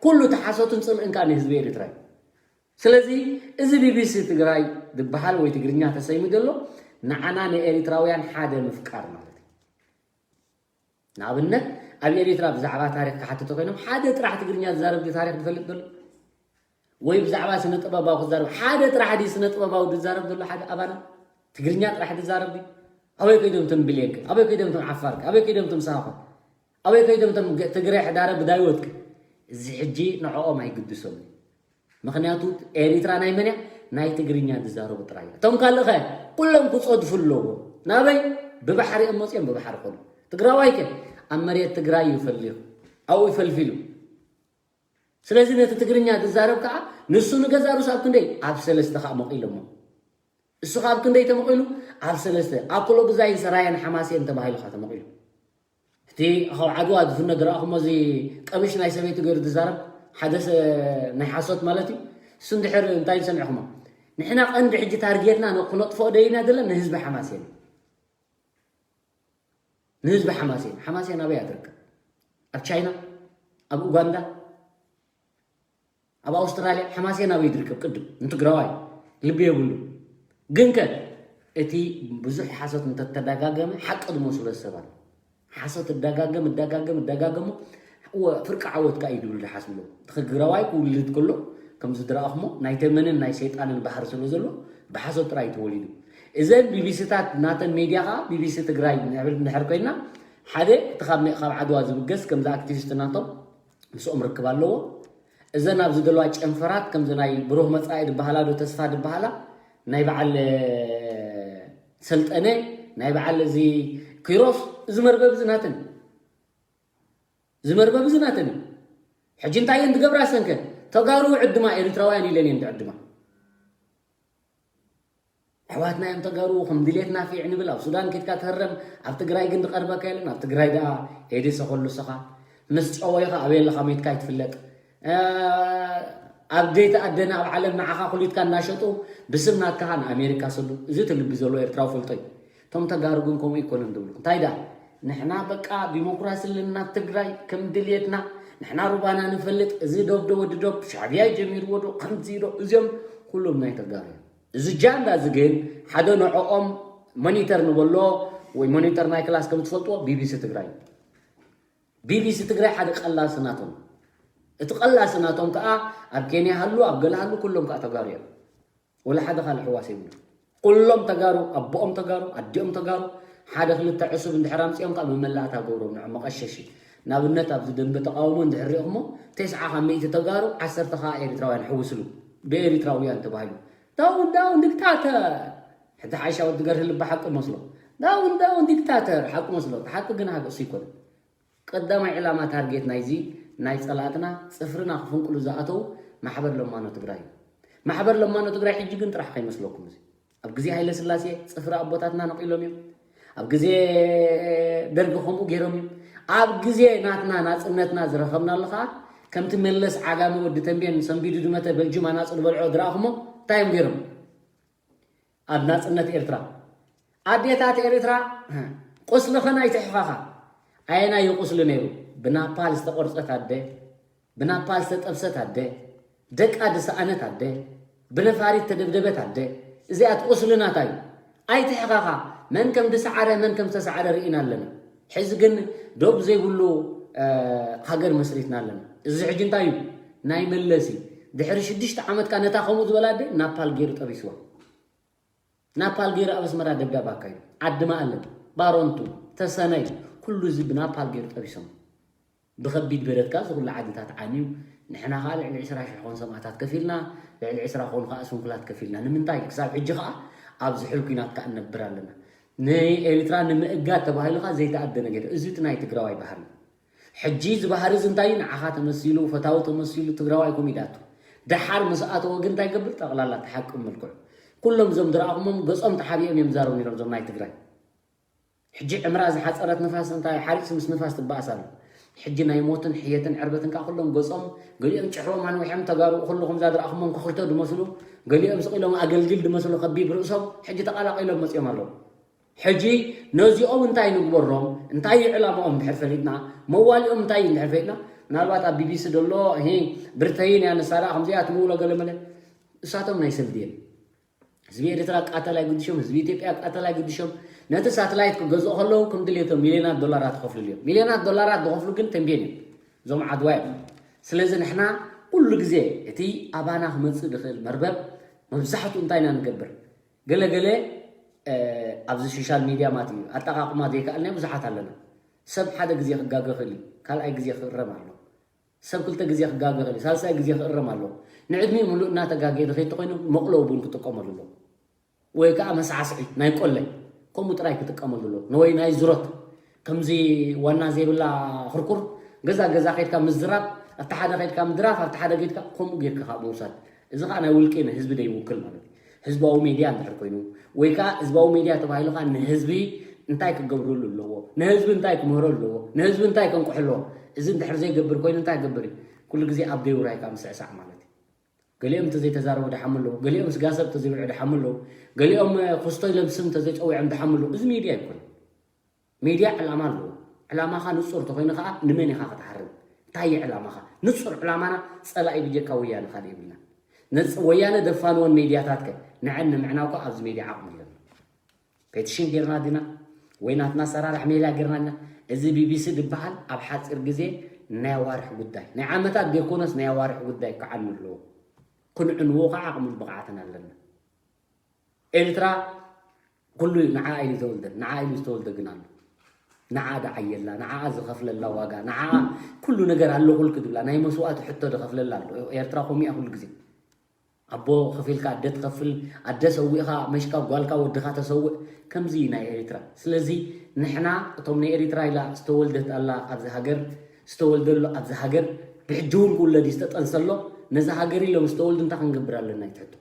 ኩሉ እቲ ሓሶትን ጽልእን ከኣ ንህዝቢ ኤርትራ እዩ። ስለዚ እዚ ቢቢሲ ትግራይ ዝበሃል ወይ ትግርኛ ተሰይሙ ዘሎ ንዓና ንኤርትራውያን ሓደ ምፍቃር ማለት እዩ። ንኣብነት ኣብ ኤሪትራ ብዛዕባ ታሪክ ክሓትቶ ኮይኖም ሓደ ጥራሕ ትግርኛ ዝዛረብ ድዩ ታሪክ ዝፈልጥ ዘሎ? ወይ ብዛዕባ ስነ ጥበባዊ ክዛረብ ሓደ ጥራሕ ድዩ ስነ ጥበባዊ ዝዛረብ ዘሎ ሓደ ኣባና? ትግርኛ ጥራሕ ዝዛረብ ድዩ? ኣበይ ከይዶም ቶም ብሌንክ? ኣበይ ከይዶም ቶም ዓፋርክ? ኣበይ ከይዶም ቶም ሳሆ? ኣበይ ከይዶም ቶም ትግረ ሕዳረ ብዳይወትክ? እዚ ሕጂ ንዕኦም ኣይግድሶም። ምክንያቱ ኤሪትራ ናይ መን እያ? ናይ ትግርኛ ዝዛረቡ ጥራይ እያ። እቶም ካልእ ከ ኩሎም ክጸድፉ ኣለዎ። ናበይ? ብባሕሪ እዮም መጽኦም ብባሕሪ ኮኑ። ትግራዋይ ከ ኣብ መሬት ትግራይ እዩ ፈሊኹ ኣብኡ ይፈልፊሉ። ስለዚ ነቲ ትግርኛ ዝዛረብ ከዓ ንሱ ንገዛ ሩስ ኣብ ክንደይ ኣብ ሰለስተ ከዓ መቂሎሞ። እሱ ከዓ ኣብ ክንደይ ተመቂሉ? ኣብ ሰለስተ። ኣኩሎ ብዛይን ሰራየን ሓማሴን ተባሂሉ ከዓ ተመቂሉ። እቲ ካብ ዓድዋ ዝፍነ ዝረኣኹሞ እዚ ቀምሽ ናይ ሰበይቲ ገይሩ ዝዛረብ ሓደ ናይ ሓሶት ማለት እዩ። እሱ እንድሕር እንታይ ዝሰሚዕኹሞ? ንሕና ቀንዲ ሕጂ ታርጌትና ክነጥፍኦ ደይና ዘለና ንህዝቢ ሓማሴን፣ ንህዝቢ ሓማሴን። ሓማሴን ኣበይ እያ ትርከብ? ኣብ ቻይና፣ ኣብ ኡጋንዳ፣ ኣብ ኣውስትራልያ? ሓማሴን ኣበይ ዝርከብ? ቅድም ንትግራዋይ ልቢ የብሉ። ግን ከ እቲ ብዙሕ ሓሶት እንተተደጋገመ ሓቂ ዝመስሎ ሰብ ኣሎ። ሓሶት እደጋገም እደጋገም እደጋገሞ ፍርቂ ዓወት ከኣ እዩ ዝብል ዝሓስብሎ። ትግራዋይ ክውልድ ከሎ ከምዚ ዝረኣኹሞ ናይ ተመንን ናይ ሰይጣንን ባህሪ ስለ ዘሎ ብሓሶት ጥራይ ተወሊዱ። እዘን ቢቢሲታት ናተን ሜድያ ከኣ ቢቢሲ ትግራይ ንብል እንድሕር ኮይና ሓደ እቲ ካብ ዓድዋ ዝብገስ ከምዚ ኣክቲቪስት ናቶም ምስኦም ርክብ ኣለዎ። እዘን ኣብዚ ዘለዋ ጨንፈራት ከምዚ ናይ ብሩህ መጻኢ ዝበሃላ ዶ ተስፋ ዝበሃላ ናይ በዓል ሰልጠነ ናይ በዓል እዚ ኪሮስ እዚ መርበብ እዚ ናተን እዚ መርበብ እዚ ናተን እዩ። ሕጂ እንታይ እየን ዝገብራ ሰንከ ተጋሩ ዕድማ ኤሪትራውያን ኢለን እየን ዝዕድማ። ኣሕዋትና እዮም ተጋሩ ከም ድሌትና ፊዕ ንብል ኣብ ሱዳን ኬድካ ትህረም ኣብ ትግራይ ግን ዝቐርበካ የለን ኣብ ትግራይ ደኣ ኤድስ ከሉ ሰኻ ምስ ጨወይኻ ኣበይ ኣለኻ ሜትካ ይትፍለጥ ኣብ ዘይተኣደነ ኣብ ዓለም ንዓኻ ኩሊትካ እናሸጡ ብስም ናትካ ንኣሜሪካ ሰዱ እዚ ትልቢ ዘሎ ኤርትራዊ ፈልጦ እዩ እቶም ተጋሩ ግን ከምኡ ይኮነን ዝብሉ እንታይ ደኣ ንሕና በቃ ዲሞክራሲ ኣለና ትግራይ ከም ድልየትና ንሕና ሩባና ንፈልጥ እዚ ዶብ ዶ ወዲ ዶብ ሻዕብያ ጀሚርዎ ዶ ከምዚ ዶ እዚኦም ኩሎም ናይ ተጋሩ እዮም እዚ ጃንዳ እዚ ግን ሓደ ንዕኦም ሞኒተር ንበሎ ወይ ሞኒተር ናይ ክላስ ከም ትፈልጥዎ ቢቢሲ ትግራይ ቢቢሲ ትግራይ ሓደ ቀላሲ ናቶም እቲ ቀላሲ ናቶም ከዓ ኣብ ኬንያ ሃሉ ኣብ ገለ ሃሉ ኩሎም ከዓ ተጋሩ እዮም ወላ ሓደ ካልእ ሕዋስ የብሉ ኩሎም ተጋሩ ኣቦኦም ተጋሩ ኣዲኦም ተጋሩ ሓደ ክልተ ዕሱብ እንድሕር ኣምፅኦም ከዓ መመላእታ ገብሮም ንዖም መቐሸሺ ንኣብነት ኣብዚ ደንበ ተቃውሞ እንድሕር ሪእኹሞ ተስዓ ካብ ሚእቲ ተጋሩ ዓሰርተ ከዓ ኤሪትራውያን ሕውስሉ ብኤሪትራውያን ተባሂሉ ዳውን ዳውን ዲክታተር ሕጂ ሓይሻ ወዲ ገርህ ልቢ ሓቂ መስሎ ዳውን ዳውን ዲክታተር ሓቂ መስሎ ሓቂ ግን ሃገ እሱ ይኮነ ቀዳማይ ዕላማ ታርጌት ናይዚ ናይ ጸላእትና ጽፍርና ክፍንቅሉ ዝኣተው ማሕበር ለማኖ ትግራይ እዩ። ማሕበር ለማኖ ትግራይ ሕጂ ግን ጥራሕ ከይመስለኩም እዚ ኣብ ግዜ ሃይለ ስላሴ ጽፍሪ ኣቦታትና ነቂሎም እዮም። ኣብ ግዜ ደርጊ ከምኡ ገይሮም እዮም። ኣብ ግዜ ናትና ናጽነትና ዝረኸብናሉ ከዓ ከምቲ መለስ ዓጋሚ ወዲ ተንቤን ሰንቢዱ ዝመተ በልጅም ኣናጹ ዝበልዖ ዝረኣኹሞ እንታይ እዮም ገይሮም? ኣብ ናጽነት ኤርትራ ኣዴታት ኤርትራ ቁስልኽን ኣይትሕኸኻ ኣየናይ ቁስሊ ነይሩ ብናፓል ዝተቆርጸት ኣደ ብናፓል ዝተጠብሰት ኣደ ደቃ ዝሰኣነት ኣደ ብነፋሪት ተደብደበት ኣደ እዚኣ ትቁስሊ ናታ እዩ ኣይትሕኸኻ መን ከም ዝሰዓረ መን ከም ዝተሰዓረ ርኢና ኣለና ሕዚ ግን ዶብ ዘይብሉ ሃገር መስሪትና ኣለና እዚ ሕጂ እንታይ እዩ ናይ መለሲ ድሕሪ ሽዱሽተ ዓመትካ ነታ ከምኡ ዝበላ ኣደ ናፓል ገይሩ ጠቢስዋ ናፓል ገይሩ ኣብ ኣስመራ ደብዳብ ኣካይዱ ዓዲ ማእለ ባሮንቱ ተሰነይ ኩሉ እዚ ብናፓል ገይሩ ጠቢሶም ብኸቢድ በረትካ እዚ ኩሉ ዓድታት ዓንዩ ንሕና ከዓ ልዕሊ ዕስራ ሽሕ ኾን ሰማእታት ከፊልና ልዕሊ ዕስራ ኾኑ ከዓ ስንኩላት ከፊልና ንምንታይ ክሳብ ሕጂ ከዓ ኣብዚ ሕል ኩናት ከዓ እነብር ኣለና ንኤሪትራ ንምእጋድ ተባሂሉ ከዓ ዘይተኣደ ነገር እዚ እቲ ናይ ትግራዋይ ባህሪ ሕጂ እዚ ባህሪ እዚ እንታይ ንዓኻ ተመሲሉ ፈታዊ ተመሲሉ ትግራዋይ ኮሚዳቱ ደሓር ምስ ኣተወ ግን እንታይ ገብር ጠቕላላ ተሓቅም መልክዑ ኩሎም እዞም ዝረኣኹሞም ገጾም ተሓቢኦም እዮም ዛረቡ ነይሮም እዞም ናይ ትግራይ ሕጂ ዕምራ ዝሓፀረት ንፋስ እንታይ ሓሪፅ ምስ ንፋስ ትበኣስ ኣሎ ሕጂ ናይ ሞትን ሕየትን ዕርበትን ከዓ ኩሎም ገጾም ገሊኦም ጭሕሮም ኣንዊሖም ተጋሩ ኩሉ ከምዛ ዝረኣኹሞም ኮኽልቶ ዝመስሉ ገሊኦም ስቕ ኢሎም ኣገልግል ዝመስሉ ከቢብ ርእሶም ሕጂ ተቐላቒሎም መፂኦም ኣለዉ ሕጂ ነዚኦም እንታይ ንግበሮም እንታይ እዩ ዕላማኦም እንድሕር ፈሊጥና መዋሊኦም እንታይ እዩ እንድሕር ፈሊጥና ምናልባት ኣብ ቢቢሲ ዘሎ ሂ ብርተይን እያ ንሳ ደኣ ከምዚኣ ትምውሎ ገለ መለ እሳቶም ናይ ሰብ ድየን ህዝቢ ኤርትራ ቃተል ኣይግድሾም ህዝቢ ኢትዮጵያ ቃተል ኣይግድሾም ነቲ ሳትላይት ክገዝኡ ከለዉ ከም ድሌቶም ሚልዮናት ዶላራት ክኸፍሉ እዮም። ሚልዮናት ዶላራት ዝኸፍሉ ግን ተንቤን እዮም፣ እዞም ዓድዋ እዮም። ስለዚ ንሕና ኩሉ ግዜ እቲ ኣባና ክመጽእ ዝኽእል መርበብ መብዛሕትኡ እንታይ ኢና ንገብር? ገለ ገለ ኣብዚ ሶሻል ሚድያ ማለት እዩ ኣጠቃቅማ ዘይከኣልና ብዙሓት ኣለና። ሰብ ሓደ ግዜ ክጋገ ክእል እዩ፣ ካልኣይ ግዜ ክእረም ኣሎ። ሰብ ክልተ ግዜ ክጋገ ክእል እዩ፣ ሳልሳይ ግዜ ክእረም ኣሎ። ንዕድሚኡ ሙሉእ እናተጋገየ ዝኸይድ ተኮይኑ መቅለዊ ቡን ክጥቀመሉ ኣሎ። ወይ ከዓ መሳዕስዒ ናይ ቆለ ከምኡ ጥራይ ክጥቀመሉ ኣሎ። ንወይ ናይ ዝሮት ከምዚ ዋና ዘይብላ ክርኩር ገዛ ገዛ ከድካ ምዝራብ፣ ኣብቲ ሓደ ከድካ ምድራፍ፣ ኣብቲ ሓደ ከድካ ከምኡ ጌርካ ካብ ምውሳድ። እዚ ከዓ ናይ ውልቂ ንህዝቢ ዘይውክል ማለት እዩ። ህዝባዊ ሜድያ እንድሕር ኮይኑ ወይ ከዓ ህዝባዊ ሜድያ ተባሂሉ ከዓ ንህዝቢ እንታይ ክገብርሉ ኣለዎ፣ ንህዝቢ እንታይ ክምህሮ ኣለዎ፣ ንህዝቢ እንታይ ከንቅሑ ኣለዎ። እዚ እንድሕር ዘይገብር ኮይኑ እንታይ ክገብር እዩ? ኩሉ ግዜ ኣብ ደውራይ ከዓ ምስዕሳዕ ማለት እዩ። ገሊኦም እንተዘይተዛረቡ ድሓሙ ኣለዉ፣ ገሊኦም ስጋ ሰብ እንተዘይብልዑ ድሓሙ ኣለዉ፣ ገሊኦም ክስቶ ኢሎም ስም እንተዘይፀዊዖም ድሓሙ ኣለዉ። እዚ ሚድያ ኣይኮነ። ሚድያ ዕላማ ኣለዎ። ዕላማኻ ንፁር ተኮይኑ ከዓ ንመን ኢኻ ክትሓርም? እንታይ እዩ ዕላማኻ? ንፁር ዕላማና ፀላኢ ብጀካ ወያነ ካልእ የብልና። ነፅ ወያነ ደፋንወን ሚድያታት ከ ንዐን ንምዕናው እኮ ኣብዚ ሚድያ ዓቕሚ ኣለና። ፔቲሽን ጌርና ዲና ወይ ናትና ሰራራሕ ሜላ ጌርና ዲና? እዚ ቢቢሲ ዝበሃል ኣብ ሓፂር ግዜ ናይ ኣዋርሕ ጉዳይ ናይ ዓመታት ዘይኮነስ ናይ ኣዋርሕ ጉዳይ ክዓኑ ኣለዎ። ክንዕንዎ ከዓ ዓቕምን ብቕዓትን ኣለና። ኤርትራ ኩሉ ንዓ ኢሉ ዝተወልደ ንዓ ኢሉ ዝተወልደ ግን ኣሎ። ንዓ ደዓየላ ንዓ ዝኸፍለላ ዋጋ ንዓ ኩሉ ነገር ኣለኹልክ ድብላ ናይ መስዋእቲ ሕቶ ዝኸፍለላ ኣሎ። ኤርትራ ኮሚያ ኩሉ ግዜ ኣቦ ከፊልካ ኣደ ትኸፍል ኣደ ሰዊእኻ መሽካ ጓልካ ወድኻ ተሰውእ። ከምዚ ናይ ኤርትራ ስለዚ ንሕና እቶም ናይ ኤርትራ ኢላ ዝተወልደት ኣላ ኣብዚ ሃገር ዝተወልደሉ ኣብዚ ሃገር ብሕጂ እውን ክውለድ ዝተጠንሰሎ ነዚ ሃገር ኢሎም ዝተወልዱ እንታይ ክንገብር ኣለና ይትሕቶ።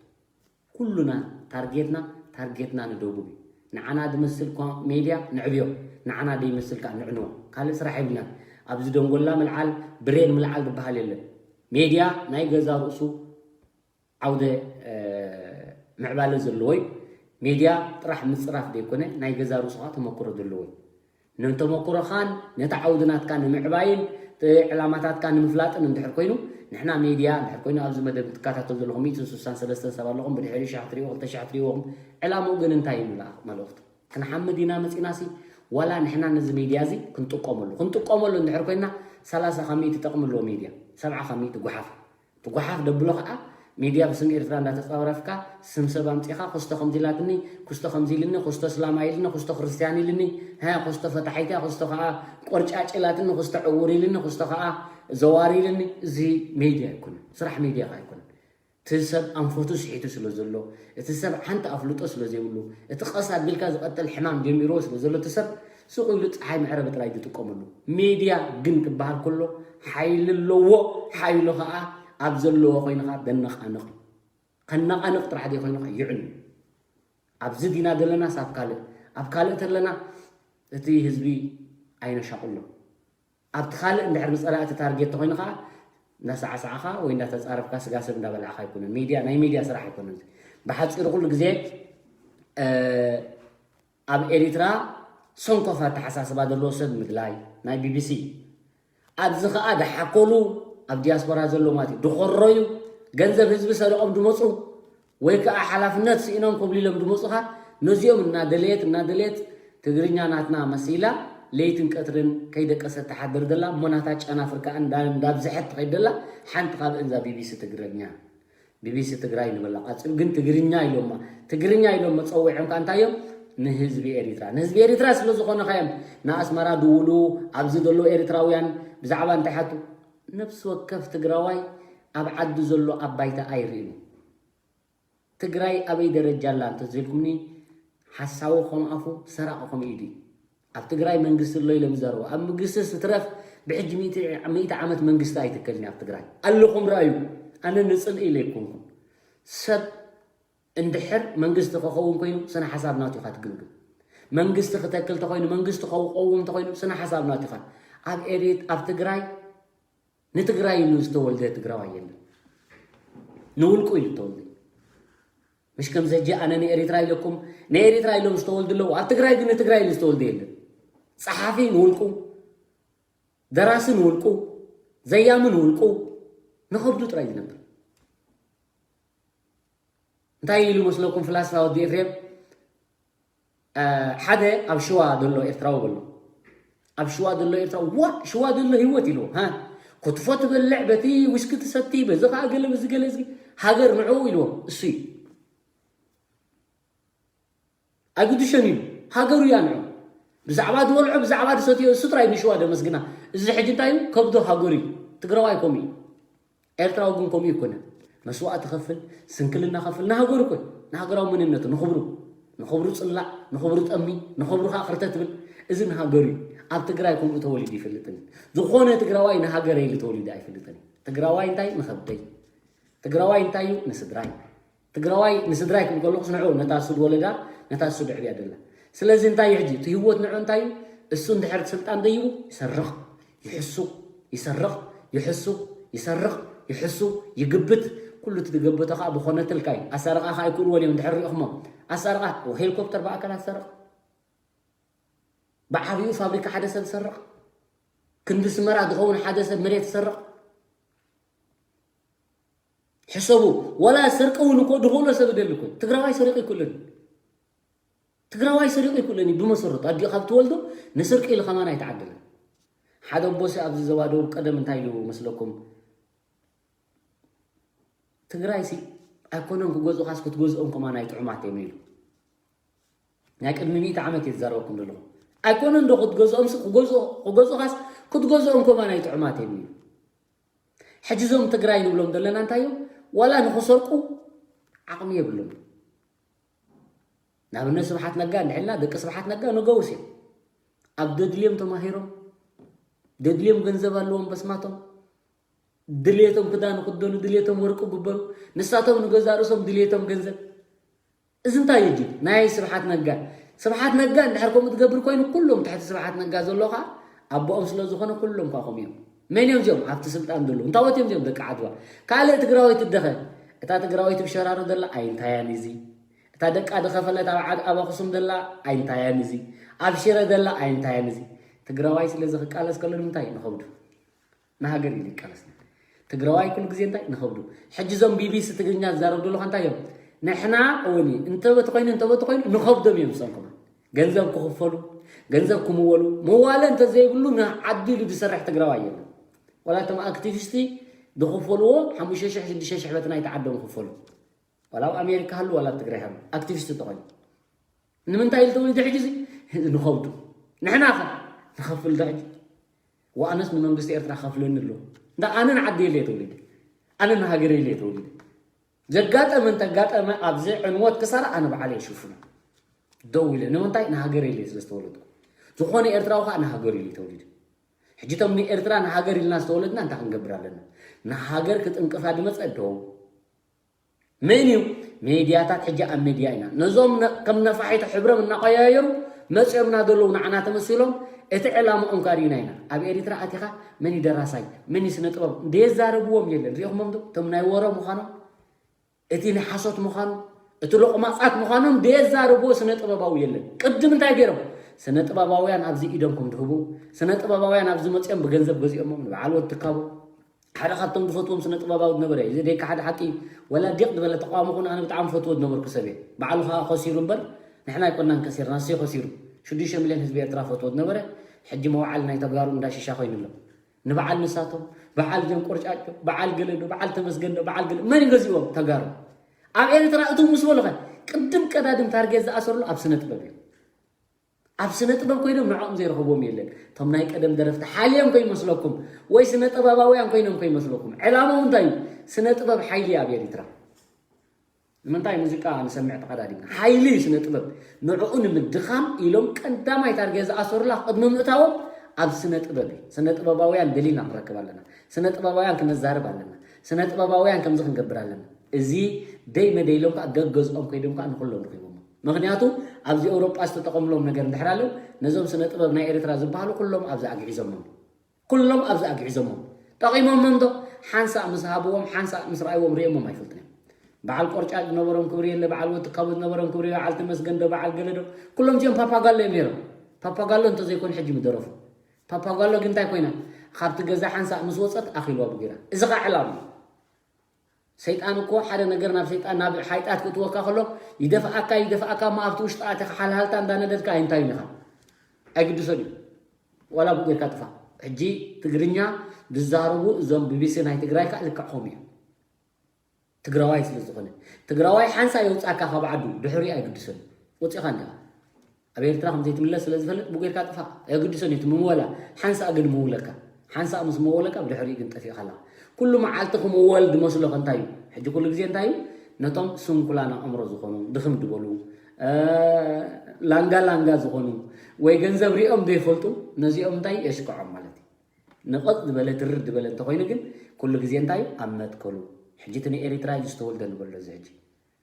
ኩሉና ታርጌትና ታርጌትና ንደቡብ እዩ። ንዓና ዝመስል ኳ ሜድያ ንዕብዮ፣ ንዓና ዘይመስል ከዓ ንዕንዎ። ካልእ ስራሕ የብልናን። ኣብዚ ደንጎላ ምልዓል ብሬን ምልዓል ዝበሃል የለን። ሜድያ ናይ ገዛ ርእሱ ዓውደ ምዕባለ ዘለዎ እዩ። ሜድያ ጥራሕ ምፅራፍ ዘይኮነ ናይ ገዛ ርእሱ ከዓ ተመክሮ ዘለዎ እዩ። ንተመክሮኻን ነቲ ዓውዲ ናትካ ንምዕባይን ዕላማታትካ ንምፍላጥን እንድሕር ኮይኑ ንሕና ሜድያ እንድሕር ኮይኑ ኣብዚ መደብ ትከታተሉ ዘለኹም ሚእትን ስሳን ሰለስተን ሰብ ኣለኹም ብድሕሪ ሻሕ ትሪእዎ ክልተ ሻሕ ትሪእዎም ዕላምኡ ግን እንታይ እዩ ምልኣኽ መልእኽቱ ክንሓምድ ኢና መፂናሲ ዋላ ንሕና ነዚ ሜድያ እዚ ክንጥቀመሉ ክንጥቀመሉ እንድሕር ኮይና ሰላሳ ካብ ሚእቲ ጠቕሚ ኣለዎ ሜድያ ሰብዓ ካብ ሚእቲ ጓሓፍ ትጓሓፍ ደብሎ ከዓ ሚድያ ብስም ኤርትራ እንዳተፃወረፍካ ስም ሰብ ኣምፂኻ ክስቶ ከምዚ ኢላትኒ ክስቶ ከምዚ ኢልኒ ክስቶ እስላማ ኢልኒ ክስቶ ክርስትያን ኢልኒ ሀ ክስቶ ፈታሒትያ ክስቶ ከዓ ቆርጫጭ ኢላትኒ ክስቶ ዕውር ኢልኒ ክስቶ ከዓ ዘዋሪ ኢልኒ እዚ ሚድያ ኣይኮነን ስራሕ ሚድያ ከዓ ኣይኮነን እቲ ሰብ ኣንፈቱ ስሒቱ ስለ ዘሎ እቲ ሰብ ሓንቲ ኣፍልጦ ስለ ዘይብሉ እቲ ቀስ ኣቢልካ ዝቐጥል ሕማም ጀሚርዎ ስለ ዘሎ እቲ ሰብ ስቕ ኢሉ ፀሓይ መዕረቢ ጥራይ ዝጥቀመሉ ሚድያ ግን ክበሃል ከሎ ሓይሊ ኣለዎ ሓይሉ ከዓ ኣብ ዘለዎ ኮይንኻ ደነቓንቕ እዩ ከነቓንቕ ጥራሕ ዘይኮይኑ ከዓ ይዕኑ ኣብዚ ዲና ዘለና ሳብ ካልእ ኣብ ካልእ ተለና እቲ ህዝቢ ኣይነሻቕሎ ኣብቲ ካልእ እንድሕር ንፀላእቲ ታርጌት ተኮይኑ ከዓ እንዳሳዕሳዕኻ ወይ እንዳተፃረፍካ ስጋ ሰብ እንዳበላዕኻ ኣይኮነን ሚድያ ናይ ሚድያ ስራሕ ኣይኮነን ብሓፂሩ ኩሉ ግዜ ኣብ ኤሪትራ ሰንኮፍ ኣተሓሳስባ ዘለዎ ሰብ ምድላይ ናይ ቢቢሲ ኣብዚ ከዓ ደሓከሉ ኣብ ዲያስፖራ ዘሎ ማለት እዩ ድኾረዩ ገንዘብ ህዝቢ ሰሪቆም ድመፁ ወይ ከዓ ሓላፍነት ስኢኖም ኮብሊሎም ድመፁኻ ነዚኦም እናደለየት እናደለየት ትግርኛ ናትና መሲላ ለይትን ቀትርን ከይደቀሰት ትሓድር ዘላ እሞ ናታ ጨናፍር ከዓ እንዳብዝሐት ትኸይድ ዘላ ሓንቲ ካብ እንዛ ቢቢሲ ትግርኛ ቢቢሲ ትግራይ ንበላ ቀፂሉ ግን ትግርኛ ኢሎማ ትግርኛ ኢሎም መፀውዖም ከዓ እንታይ እዮም ንህዝቢ ኤሪትራ ንህዝቢ ኤሪትራ ስለ ዝኾነ ኸዮም ንኣስመራ ድውሉ ኣብዚ ዘሎ ኤሪትራውያን ብዛዕባ እንታይ ሓቱ ነብሲ ወከፍ ትግራዋይ ኣብ ዓዱ ዘሎ ኣብ ባይታ ኣይርእዩ ትግራይ ኣበይ ደረጃ ኣላ እንተዘልኩምኒ ሓሳዊ ከም ኣፉ ሰራቂ ከም ኢዱ እዩ ኣብ ትግራይ መንግስቲ ኣሎ ኢሎም ይዛረቡ ኣብ መንግስቲ ስትረፍ ብሕጂ ሚእቲ ዓመት መንግስቲ ኣይትከልን ኣብ ትግራይ ኣለኹም ረኣዩ ኣነ ንፅልኢ ኢለ ኣይኮንኩን ሰብ እንድሕር መንግስቲ ክኸውን ኮይኑ ስነ ሓሳብ ናቱ ኢኻ ትግምግም መንግስቲ ክተክል ተኮይኑ መንግስቲ ክቀውም ተኮይኑ ስነ ሓሳብ ናቱ ኢኻ ኣብ ኤሪት ኣብ ትግራይ ንትግራይ ኢሉ ዝተወልደ ትግራዋይ የለን ንውልቁ ኢሉ ዝተወልደ ምሽ ከምዚ ሕጂ ኣነ ንኤሪትራ ኢለኩም ንኤሪትራ ኢሎም ዝተወልዱ ኣለዉ ኣብ ትግራይ ግን ንትግራይ ኢሉ ዝተወልደ የለን ፀሓፊ ንውልቁ ደራሲ ንውልቁ ዘያሚ ንውልቁ ንኸብዱ ጥራይ ዝነብር እንታይ ኢሉ መስለኩም ፍላስፋ ወዲ ኤፍሬም ሓደ ኣብ ሽዋ ዘሎ ኤርትራዊ በሎ። ኣብ ሽዋ ዘሎ ኤርትራዊ፣ ዋ፣ ሽዋ ዘሎ ህይወት ኢልዎ። ሃ? ክትፎ ትበልዕ፣ በቲ ዊስኪ ትሰቲ፣ በዚ ኸዓ ገለ፣ በዚ ገለ፣ እዚ ሃገር ንዕኡ ኢልዎ። እሱ እዩ። ኣይግድሾን እዩ። ሃገሩ እያ ንዕኡ። ብዛዕባ ዝበልዖ፣ ብዛዕባ ዝሰትዮ፣ እሱ ጥራይ ንሽዋ ደመስግና። እዚ ሕጂ እንታይ እዩ? ከብዶ ሃገሩ እዩ። ትግራዋይ ከምኡ እዩ። ኤርትራዊ ግን ከምኡ ይኮነ። መስዋእቲ ከፍል፣ ስንክልና ከፍል፣ ንሃገሩ እኮ፣ ንሃገራዊ መንነቱ፣ ንኽብሩ፣ ንኽብሩ ጽላእ፣ ንኽብሩ ጠሚ፣ ንኽብሩ ከዓ ክርተ ትብል፣ እዚ ንሃገሩ እዩ። ኣብ ትግራይ ከምኡ ተወሊዱ ይፈልጥን። ዝኾነ ትግራዋይ ንሃገረ ኢሉ ተወሊዱ ኣይፈልጥን። ትግራዋይ እንታይ? ንኸብደይ። ትግራዋይ እንታይ እዩ? ንስድራይ። ትግራዋይ ንስድራይ ክብል ከለኹስ ንዑ፣ ነታ እሱ ዝወለዳ፣ ነታ እሱ ድዕብያ ደላ። ስለዚ እንታይ እዩ ሕጂ? እቲ ህይወት ንዑ እንታይ እዩ? እሱ እንድሕር ስልጣን ደይቡ ይሰርቕ፣ ይሕሱ፣ ይሰርቕ፣ ይሕሱ፣ ይሰርቕ፣ ይሕሱ፣ ይግብት። ኩሉ እቲ ዝገበቶ ከዓ ብኾነትልካ እዩ። ኣሳርቓ ከዓ ኣይክእልዎን እዮም እንድሕር ሪእኹሞ። ኣሳርቓ ሄሊኮፕተር ብኣካላት ሰርቕ። ብዓብኡ ፋብሪካ ሓደ ሰብ ሰርቕ። ክንዲ ስመራ ዝኸውን ሓደ ሰብ መሬት ሰርቕ። ሕሰቡ። ወላ ስርቂ እውን እኮ ዝኽእሎ ሰብ ይደሊ እኮ። ትግራዋይ ሰሪቑ ይክእልን። ትግራዋይ ሰሪቑ ይክእልን እዩ ብመሰረቱ። ኣዲኡ ካብ ትወልዶ ንስርቂ ኢሉ ከማን ኣይተዓደለን። ሓደ ኣቦሲ ኣብዚ ዘባደቡ ቀደም እንታይ ኢሉ መስለኩም? ትግራይ ሲ ኣይኮነን ክገዝኡኻስ ክትገዝኦም ከማን ኣይጥዑማት እዮም ኢሉ። ናይ ቅድሚ ሚእቲ ዓመት እየ ዝዛረበኩም ዘለኹ። ኣይኮነን ዶ ክትገዝኦም ሲ ክገዝኡ-፣ ክገዝኡኻስ ክትገዝኦም ከማን ኣይጥዑማት እዮም ኢሉ። ሕጂ እዞም ትግራይ ንብሎም ዘለና እንታይ እዮም? ዋላ ንኽሰርቁ ዓቕሚ የብሎም። ንኣብነት ስብሓት ነጋ እንድሕልና ደቂ ስብሓት ነጋ ነገውስ እዮም። ኣብ ደድልዮም ተማሂሮም፣ ደድልዮም ገንዘብ ኣለዎም በስማቶም፣ ድልየቶም ክዳን ክደኑ፣ ድልየቶም ወርቂ ግበሩ፣ ንሳቶም ንገዛ ርእሶም ድልየቶም ገንዘብ። እዚ እንታይ እዩ? ናይ ስብሓት ነጋ። ስብሓት ነጋ እንድሕር ከምኡ ትገብር ኮይኑ፣ ኩሎም ትሕቲ ስብሓት ነጋ ዘሎ ኸዓ ኣቦኦም ስለ ዝኾነ ኩሎም ኸዓ ከምኡ እዮም። መን እዮም እዚኦም ኣብቲ ስልጣን ዘለዉ? እንታወት እዮም እዚኦም ደቂ ዓድዋ? ካልእ ትግራዋይ ትደኸ? እታ ትግራወይቲ ብሸራሮ ዘላ ኣይንታያን እዚ? እታ ደቃ ዝኸፈለት ኣብ ዓድ-፣ ኣብ ኣኽሱም ዘላ ኣይንታያን እዚ? ኣብ ሽረ ዘላ ኣይንታያን እዚ? ትግራዋይ ስለዚ ክቃለስ ከሎ ንምንታይ ንኸብዱ? ንሃገር ኢሉ ይቃለስ። ትግራዋይ ኩሉ ግዜ እንታይ ንኸብዱ። ሕጂ እዞም ቢቢሲ ትግርኛ ዝዛረቡ ዘለኹ እንታይ እዮም? ንሕና እውን እንተበቲ ኮይኑ እንተበቲ ኮይኑ ንኸብዶም እዮም እሶም ከማን። ገንዘብ ክኽፈሉ፣ ገንዘብ ክምወሉ፣ መዋለ እንተዘይብሉ ንዓዲ ኢሉ ዝሰርሕ ትግራዋይ የለን። ዋላ እቶም ኣክቲቪስቲ ዝኽፈልዎ ሓሙሽተ ሽሕ ሽዱሽተ ሽሕ በቲ ናይቲ ዓዶም ይኽፈሉ። ዋላ ኣብ ኣሜሪካ ሃሉ ዋላ ኣብ ትግራይ ሃሉ ኣክቲቪስት እንተኾይኑ። ንምንታይ ኢሉ ተወሊደ ሕጂ እዚ? ንኸብዱ። ንሕና ኸ ንኸፍል ዶ ሕጂ? ወኣነስ ንመንግስቲ ኤርትራ ከፍለኒ ኣሎ። እንዳ ኣነ ንዓደይ ኢለ እየ ተወሊደ። ኣነ ንሃገረይ ኢለ እየ ተወሊደ። ዘጋጠመ እንተጋጠመ ኣብዚ ዕንወት ክሳራ ኣነ በዓለይ እየ ሽፍኖ። ደው ኢለ። ንምንታይ? ንሃገረይ ኢለ ስለ ዝተወለድኩ። ዝኾነ ኤርትራዊ ኸዓ ንሃገሩ ኢሉ እዩ ተወሊዱ። ሕጂ እቶም ንኤርትራ ንሃገር ኢልና ዝተወለድና እንታይ ክንገብር ኣለና? ንሃገር ክጥንቅፋ ዝመጸ ደው። መን እዩ? ሜድያታት ሕጂ ኣብ ሜድያ ኢና። ነዞም ነ-፣ ከም ነፋሒቶ ሕብሮም እናቐያየሩ መጺኦምና ዘለዉ ንዓና ተመሲሎም እቲ ዕላምኦም ካርዩና ኢና። ኣብ ኤሪትራ ኣቲኻ መን እዩ ደራሳይ? መን እዩ ስነ ጥበብ? ደየዛረብዎም የለን። ሪእኹሞም ዶ? እቶም ናይ ወረ ምዃኖም፣ እቲ ናይ ሓሶት ምዃኑ፣ እቲ ሎቕማጻት ምዃኖም ደየዛረብዎ ስነ ጥበባዊ የለን። ቅድም እንታይ ገይሮም? ስነ ጥበባውያን ኣብዚ ኢዶም ከም ዝህቡ፣ ስነ ጥበባውያን ኣብዚ መጺኦም ብገንዘብ ገዚኦሞም ንበዓል ወዲ ትካቦ። ሓደ ካብቶም ዝፈትዎም ስነ ጥበባዊ ዝነበረ፣ እዚ ደይካ ሓደ ሓቂ፣ ወላ ዲቕ ዝበለ ተቃውሞ ኹን ኣነ ብጣዕሚ ፈትዎ ዝነበርኩ ሰብ እየ። ባዕሉ ኸዓ ኸሲሩ እምበር፣ ንሕና ኣይኮናን ከሲርና፣ ንሱ እዩ ኸሲሩ። ሽዱሽተ ሚልዮን ህዝቢ ኤርትራ ፈትዎ ዝነበረ፣ ሕጂ መውዓሊ ናይ ተጋሩ እንዳ ሺሻ ኮይኑ ኣሎ። ንበዓል ንሳቶም፣ በዓል ጀን ቆርጫጮ፣ በዓል ገለዶ፣ በዓል ተመስገንዶ፣ በዓል ገለ-፣ መን ይገዝእዎም? ተጋሩ። ኣብ ኤርትራ እቱ ምስ በሉኸ፣ ቅድም ቀዳድም ታርጌት ዝኣሰርሉ ኣብ ስነ ጥበብ እዩ። ኣብ ስነ ጥበብ ኮይኖም ንዕኦም ዘይረኽብዎም የለን። እቶም ናይ ቀደም ደረፍቲ ሓልዮም ከይመስለኩም፣ ወይ ስነ ጥበባውያን ኮይኖም ከይመስለኩም። ዕላማው እንታይ እዩ? ስነ ጥበብ ሓይሊ ኣብ ኤሪትራ። ንምንታይ ሙዚቃ ንሰምዕ ተቐዳዲምና? ሓይሊ እዩ ስነ ጥበብ። ንዕኡ ንምድኻም ኢሎም ቀዳማይ ታርጌት ዝኣሰሩላ ቅድሚ ምእታዎም ኣብ ስነ ጥበብ እዩ። ስነ ጥበባውያን ደሊልና ክንረክብ ኣለና። ስነ ጥበባውያን ክነዛርብ ኣለና። ስነ ጥበባውያን ከምዚ ክንገብር ኣለና። እዚ ደይ መደይ ኢሎም ከዓ ገገዝኦም ከይዶም ከዓ ንኩሎም ረኺቦም። ምኽንያቱ ኣብዚ ኤውሮጳ ዝተጠቐምሎም ነገር እንድሕር ኣለዉ፣ ነዞም ስነ ጥበብ ናይ ኤርትራ ዝበሃሉ ኩሎም ኣብዚ ኣግዒዞሞም። ኩሎም ኣብዚ ኣግዒዞሞም። ጠቒሞሞም ዶ? ሓንሳእ ምስ ሃብዎም፣ ሓንሳእ ምስ ረኣይዎም ርእዮሞም ኣይፈልጡን እዮም። በዓል ቆርጫጭ ዝነበሮም ክብሪ የለ፣ በዓል ወዲ ካቦ ዝነበሮም ክብሪ የለ፣ በዓል ተመስገን ዶ፣ በዓል ገለ ዶ፣ ኩሎም እዚኦም ፓፓጋሎ እዮም ነይሮም። ፓፓጋሎ እንተዘይኮኑ ሕጂ ምደረፉ። ፓፓጋሎ ግን እንታይ ኮይና? ካብቲ ገዛ ሓንሳእ ምስ ወጸት ኣኺልዋ ብጉራ። እዚ ኸዓ ዕላማ እዩ። ሰይጣን እኮ ሓደ ነገር ናብ ሰይጣን ናብ ሓይጣት ክትወካ ከሎ ይደፍኣካ ይደፍኣካ እሞ ኣብቲ ውሽጢ ኣተካ ሓልሃልታ እንዳነደድካ ኣይንታዩን ኢኻ ኣይግድሰን እዩ። ዋላ ብኡ ጌርካ ጥፋ። ሕጂ ትግርኛ ዝዛረቡ እዞም ቢቢሲ ናይ ትግራይ ከዓ ልክዕኹም እዩ። ትግራዋይ ስለ ዝኾነ ትግራዋይ ሓንሳ የውፃካ ካብ ዓዱ ድሕሪ ኣይግድሰን ወፂኻ እንዲኻ ኣብ ኤርትራ ከም ዘይትምለስ ስለ ዝፈልጥ ብጌርካ ጥፋ። የግድሰን እዩ ትምወላ ሓንሳ ግን ምውለካ ሓንሳ ምስ መወለካ ብድሕሪ ግን ጠፊእካ ኣለካ። ኩሉ መዓልቲ ክምወል ድመስሎ ከንታይ እዩ? ሕጂ ኩሉ ግዜ እንታይ እዩ? ነቶም ስንኩላን ኣእምሮ ዝኾኑ ድኽም ድበሉ ላንጋ ላንጋ ዝኾኑ ወይ ገንዘብ ሪኦም ዘይፈልጡ ነዚኦም እንታይ የሽክዖም ማለት እዩ። ንቐጥ ዝበለ ትርር ዝበለ እንተኾይኑ ግን ኩሉ ግዜ እንታይ ኣብ መትከሉ ሕጂ እቲ ንኤሪትራ እዩ ዝተወልደ ንበሎ እዚ ሕጂ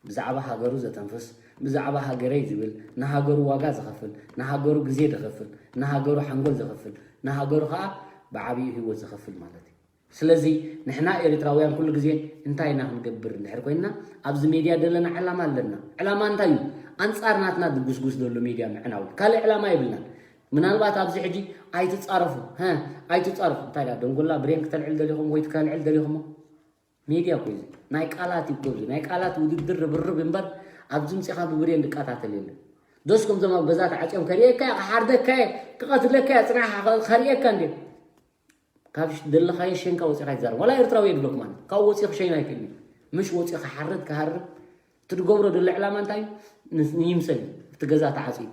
ብዛዕባ ሃገሩ ዘተንፍስ ብዛዕባ ሃገረይ ዝብል ንሃገሩ ዋጋ ዝኸፍል ንሃገሩ ግዜ ዝኸፍል ንሃገሩ ሓንጎል ዝኸፍል ንሃገሩ ከዓ ብዓብዩ ህይወት ዝኸፍል ማለት እዩ። ስለዚ ንሕና ኤሪትራውያን ኩሉ ግዜ እንታይ ኢና ክንገብር እንድሕር ኮይንና ኣብዚ ሜድያ ዘለና ዕላማ ኣለና። ዕላማ እንታይ እዩ? ኣንፃር ናትና ድጉስጉስ ዘሎ ሜድያ ምዕናው ካልእ ዕላማ የብልናን። ምናልባት ኣብዚ ሕጂ ኣይትፃረፉ ሀ ኣይትፃረፉ እንታይ ዳ ደንጎላ ብሬን ክተልዕል ደሊኹም ወይ ትከልዕል ደሊኹሞ ሜድያ እኮ እዩ ናይ ቃላት እዩ እኮ ናይ ቃላት ውድድር ርብርብ እምበር ኣብዚ ምፅኻ ብብሬን ዝቀታተል የለን። ዶስ ከምዞም ኣብ ገዛ ተዓፅዮም ከርእየካ እየ ክሓርደካ እየ ክቐትለካ እየ ፅናሕ ከርእየካ እንዴ ካብ ዘለኻዮ ሸንካ ወፂኻ ይዛረብ ዋላ ኤርትራዊ የድለኩም ኣነ ካብኡ ወፂኹ ሸይና ኣይክእልን ምሽ ወፂኡ ክሓርድ ክሃርብ እቲ ዝገብሮ ዘሎ ዕላማ እንታይ እዩ? ይምሰል እቲ ገዛ ተዓፅዩ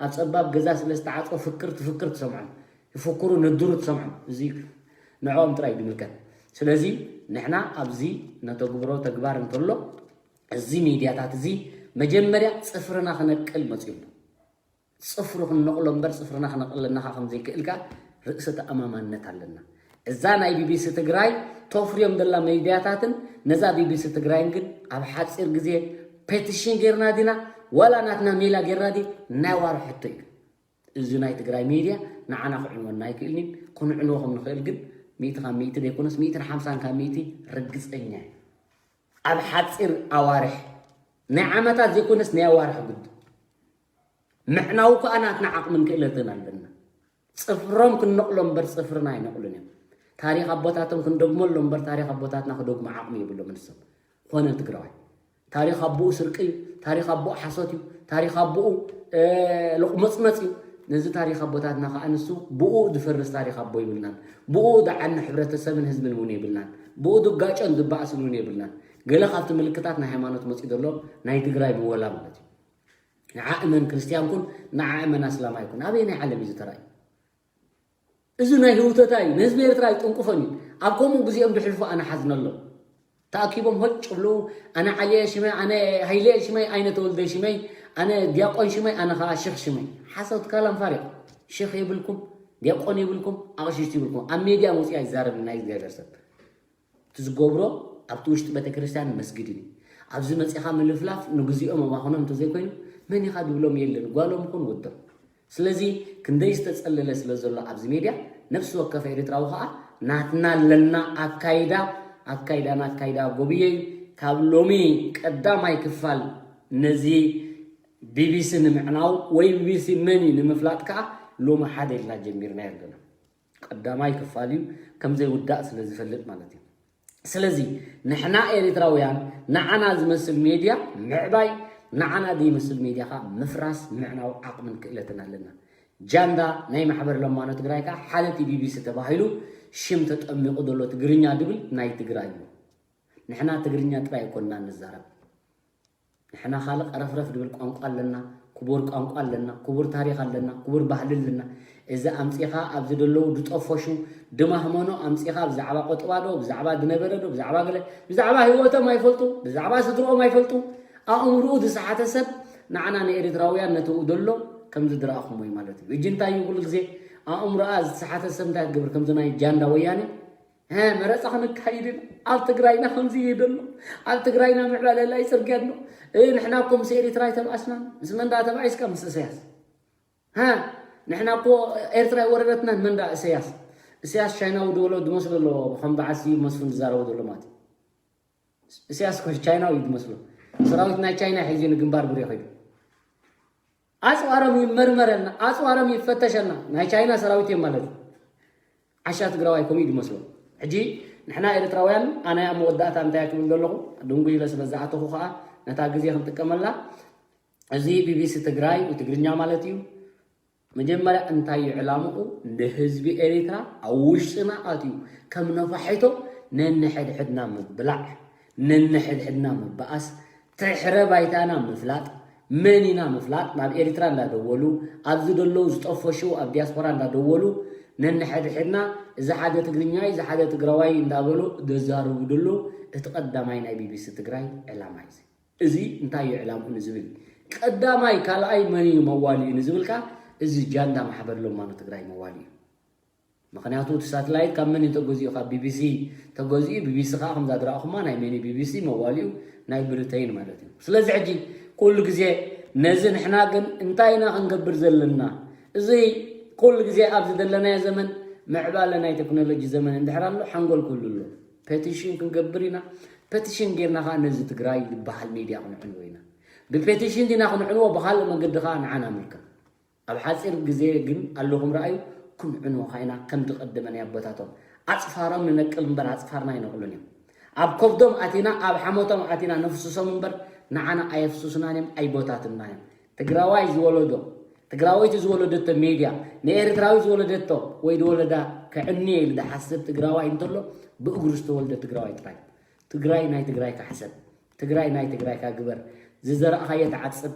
ኣብ ፀባብ ገዛ ስለ ዝተዓፅወ ፍክር ትፍክር ትሰምዖም ይፍክሩ ነድሩ ትሰምዖም እዚ ንዕኦም ጥራይ ድምልከት ስለዚ ንሕና ኣብዚ ነተግብሮ ተግባር እንተሎ እዚ ሚድያታት እዚ መጀመርያ ፅፍርና ክነቅል መፅኡ ኣሎ ፅፍሩ ክንነቕሎ እምበር ፅፍርና ክነቕለና ከዓ ከምዘይክእል ከዓ ርእሰ ተኣማማንነት ኣለና። እዛ ናይ ቢቢሲ ትግራይ ተፍርዮም ዘላ ሚድያታትን ነዛ ቢቢሲ ትግራይን ግን ኣብ ሓፂር ግዜ ፔቲሽን ጌርና ዲና ዋላ ናትና ሜላ ጌርና ዲ ናይ ዋርሕቶ እዩ። እዚ ናይ ትግራይ ሚድያ ንዓና ክዕንወና ኣይክእልን እዩ። ክንዕንዎ ከም ንኽእል ግን ሚእቲ ካብ ሚእቲ ዘይኮነስ ሚእትን ሓምሳን ካብ ሚእቲ ርግፀኛ እዩ። ኣብ ሓፂር ኣዋርሕ ናይ ዓመታት ዘይኮነስ ናይ ኣዋርሕ ጉድ ምዕናው ከዓ ናትና ዓቕምን ክእለትን ኣለና። ፅፍሮም ክንነቕሎ እምበር ፅፍርና ኣይነቕሉን እዮም። ታሪክ ኣቦታቶም ክንደግመሎም እምበር ታሪክ ኣቦታትና ክደግሙ ዓቕሚ የብሎም ንሶም ኮነ ትግራዋይ። ታሪክ ኣቦኡ ስርቂ እዩ። ታሪክ ኣቦኡ ሓሶት እዩ። ታሪክ ኣቦኡ ሎቕመፅመፅ እዩ። ነዚ ታሪክ ኣቦታትና ከዓ ንሱ ብኡ ዝፈርስ ታሪክ ኣቦ ይብልናን ብኡ ዝዓኒ ሕብረተሰብን ህዝብን እውን የብልናን ብኡ ዝጋጨን ዝበኣስን እውን የብልናን። ገለ ካብቲ ምልክታት ናይ ሃይማኖት መፂኡ ዘሎ ናይ ትግራይ ምወላ ማለት እዩ። ንዓ እመን ክርስትያን ኩን ንዓ እመን ኣስላማይ ኩን ኣበየናይ ዓለም እዩ ዝተራእዩ? እዚ ናይ ህውተታ እዩ ንህዝቢ ኤርትራ ኣይጥንቁፎን እዩ። ኣብ ከምኡ ግዜኦም ድሕልፉ ኣነ ሓዝነሎም ተኣኪቦም ሆጭ ብሉ ኣነ ዓየ ሽመይ ኣነ ሃይለ ሽመይ ኣይነ ተወልደ ሽመይ ኣነ ዲያቆን ሽመይ ኣነ ከዓ ሽኽ ሽመይ ሓሰውት ካላም ፋሪቕ ሽኽ የብልኩም ዲያቆን የብልኩም ኣቕሽሽቲ ይብልኩም ኣብ ሜድያ መፅኡ ኣይዛረብን ናይ እግዚኣብሔር ሰብ እቲ ዝገብሮ ኣብቲ ውሽጢ ቤተክርስትያን መስጊድን እዩ። ኣብዚ መፂኻ ምልፍላፍ ንግዚኦም ኣባኽኖም እንተዘይኮይኑ መን ኢኻ ድብሎም የለን ጓሎም ይኹን ወዶም። ስለዚ ክንደይ ዝተፀለለ ስለ ዘሎ ኣብዚ ሜድያ ነፍሲ ወከፍ ኤርትራዊ ከዓ ናትና ኣለና ኣካይዳ ኣካይዳን ኣካይዳ ጎብየ እዩ። ካብ ሎሚ ቀዳማይ ክፋል ነዚ ቢቢሲ ንምዕናው ወይ ቢቢሲ መን እዩ ንምፍላጥ ከዓ ሎሚ ሓደ ኢልና ጀሚርና ኣለና። ቀዳማይ ክፋል እዩ ከም ዘይውዳእ ስለ ዝፈልጥ ማለት እዩ። ስለዚ ንሕና ኤሪትራውያን ንዓና ዝመስል ሜድያ ምዕባይ ንዓና ዘይመስል ሜድያ ከዓ ምፍራስ ምዕናው ዓቕምን ክእለትን ኣለና። ጃንዳ ናይ ማሕበር ለማኖ ትግራይ ከዓ ሓደ እቲ ቢቢሲ ተባሂሉ ሽም ተጠሚቑ ዘሎ ትግርኛ ድብል ናይ ትግራይ እዩ። ንሕና ትግርኛ ጥራይ ኣይኮንና ንዛረብ። ንሕና ካልእ ቀረፍረፍ ድብል ቋንቋ ኣለና፣ ክቡር ቋንቋ ኣለና፣ ክቡር ታሪኽ ኣለና፣ ክቡር ባህሊ ኣለና። እዚ ኣምጺኻ ኣብዚ ደለዉ ድጠፈሹ ድማህመኖ ኣምጺኻ ብዛዕባ ቆጥባ ዶ ብዛዕባ ድነበረ ዶ ብዛዕባ ገለ ብዛዕባ ህይወቶም ኣይፈልጡ፣ ብዛዕባ ስድርኦም ኣይፈልጡ። ኣእምርኡ ዝሰሓተ ሰብ ንዓና ንኤርትራውያን ነቲ ደሎ ከምዚ ድረኣኹሞ እዩ ማለት እዩ። እጂ እንታይ እዩ ኩሉ ግዜ ኣእምሮኣ ዝተሰሓተ ሰብ እንታይ ትገብር ከምዚ ናይ ጃንዳ ወያነ መረፃ ክንካይድን ኣብ ትግራይና ከምዚ እዩ ዘሎ ኣብ ትግራይና ምዕባለ ላይ ፅርግያ ኣሎ። ንሕና እኮ ምስ ኤሪትራ ኣይተባእስናን ምስ መንዳ ተባኢስካ ምስ እሰያስ ንሕና እኮ ኤርትራ ይወረደትናን መንዳ እሰያስ እሰያስ ቻይናዊ ድበሎ ድመስሎ ኣለዎ ከም በዓል ስዩም መስፍን ዝዛረቦ ዘሎ ማለት እዩ። እሰያስ እኮ ቻይናዊ እዩ ድመስሎ ሰራዊት ናይ ቻይና ሒዙ ንግንባር ብሬ ከይዱ ኣፅዋሮም ይመርመረልና ኣፅዋሮም ይፈተሸልና ናይ ቻይና ሰራዊት እዮም ማለት እዩ። ዓሻ ትግራዋይ ከምኡ እዩ ዝመስሎ። ሕጂ ንሕና ኤርትራውያን ኣነ ኣብ መወዳእታ እንታይ ክብል ዘለኹ ድንጉ ኢለ ስለ ዝኣተኹ ከዓ ነታ ግዜ ክንጥቀመላ እዚ ቢቢሲ ትግራይ ትግርኛ ማለት እዩ። መጀመርያ እንታይ እዩ ዕላምኡ? ንህዝቢ ኤርትራ ኣብ ውሽጥና ኣትዩ ከም ነፋሒቶ ነንሕድሕድና ምብላዕ፣ ነንሕድሕድና ምበኣስ፣ ትሕረ ባይታና ምፍላጥ፣ መን ኢና ምፍላጥ፣ ናብ ኤርትራ እንዳደወሉ ኣብዚ ደለዉ ዝጠፈሹ ኣብ ዲያስፖራ እንዳደወሉ ነንሕድሕድና እዚ ሓደ ትግርኛይ እዚ ሓደ ትግራዋይ እንዳበሉ ዘዛርቡ ደለዉ እቲ ቀዳማይ ናይ ቢቢሲ ትግራይ ዕላማ እዩ። እዚ እንታይ እዩ ዕላምኡ ንዝብል ቀዳማይ ካልኣይ መን እዩ መዋሊኡ ንዝብል ከዓ እዚ ጃንዳ ማሕበር ለማኖ ትግራይ መዋሊኡ እዩ። ምክንያቱ እቲ ሳትላይት ካብ መን እዩ ተገዚኡ? ካብ ቢቢሲ ተገዚኡ። ቢቢሲ ከዓ ከምዛ ዝረእኹማ ናይ መን ቢቢሲ መዋሊኡ ናይ ብሪተይን ማለት እዩ። ስለዚ ሕጂ ኩሉ ግዜ ነዚ ንሕና ግን እንታይ ኢና ክንገብር ዘለና? እዚ ኩሉ ግዜ ኣብዚ ዘለናዮ ዘመን ምዕባለ ናይ ቴክኖሎጂ ዘመን እንድሕር ኣሎ ሓንጎል ኩሉ ኣሎ። ፔቲሽን ክንገብር ኢና። ፔቲሽን ጌርና ከዓ ነዚ ትግራይ ዝበሃል ሚድያ ክንዕንዎ ኢና። ብፔቲሽን ዲና ክንዕንዎ ብካልእ መገዲ ከዓ ንዓና ምልከም ኣብ ሓፂር ግዜ ግን ኣለኹም ረኣዩ ክንዕንወኻ ኢና ከም ዝቐደመ ናይ ኣቦታቶም ኣፅፋሮም ንነቅል እምበር ኣፅፋርና ኣይነቕሉን እዮም ኣብ ከብዶም ኣቲና ኣብ ሓሞቶም ኣቲና ነፍስሶም እምበር ንዓና ኣየፍስሱናን እዮም ኣይቦታትናን እዮም ትግራዋይ ዝወለዶ ትግራወይቲ ዝወለደቶ ሜድያ ንኤርትራዊ ዝወለደቶ ወይ ዝወለዳ ከዕንየ ኢሉ ዝሓስብ ትግራዋይ እንተሎ ብእግሩ ዝተወልደ ትግራዋይ ጥራይ ትግራይ ናይ ትግራይ ካሕሰብ ትግራይ ናይ ትግራይ ካግበር ዝዘራእኻዮ ተዓፅድ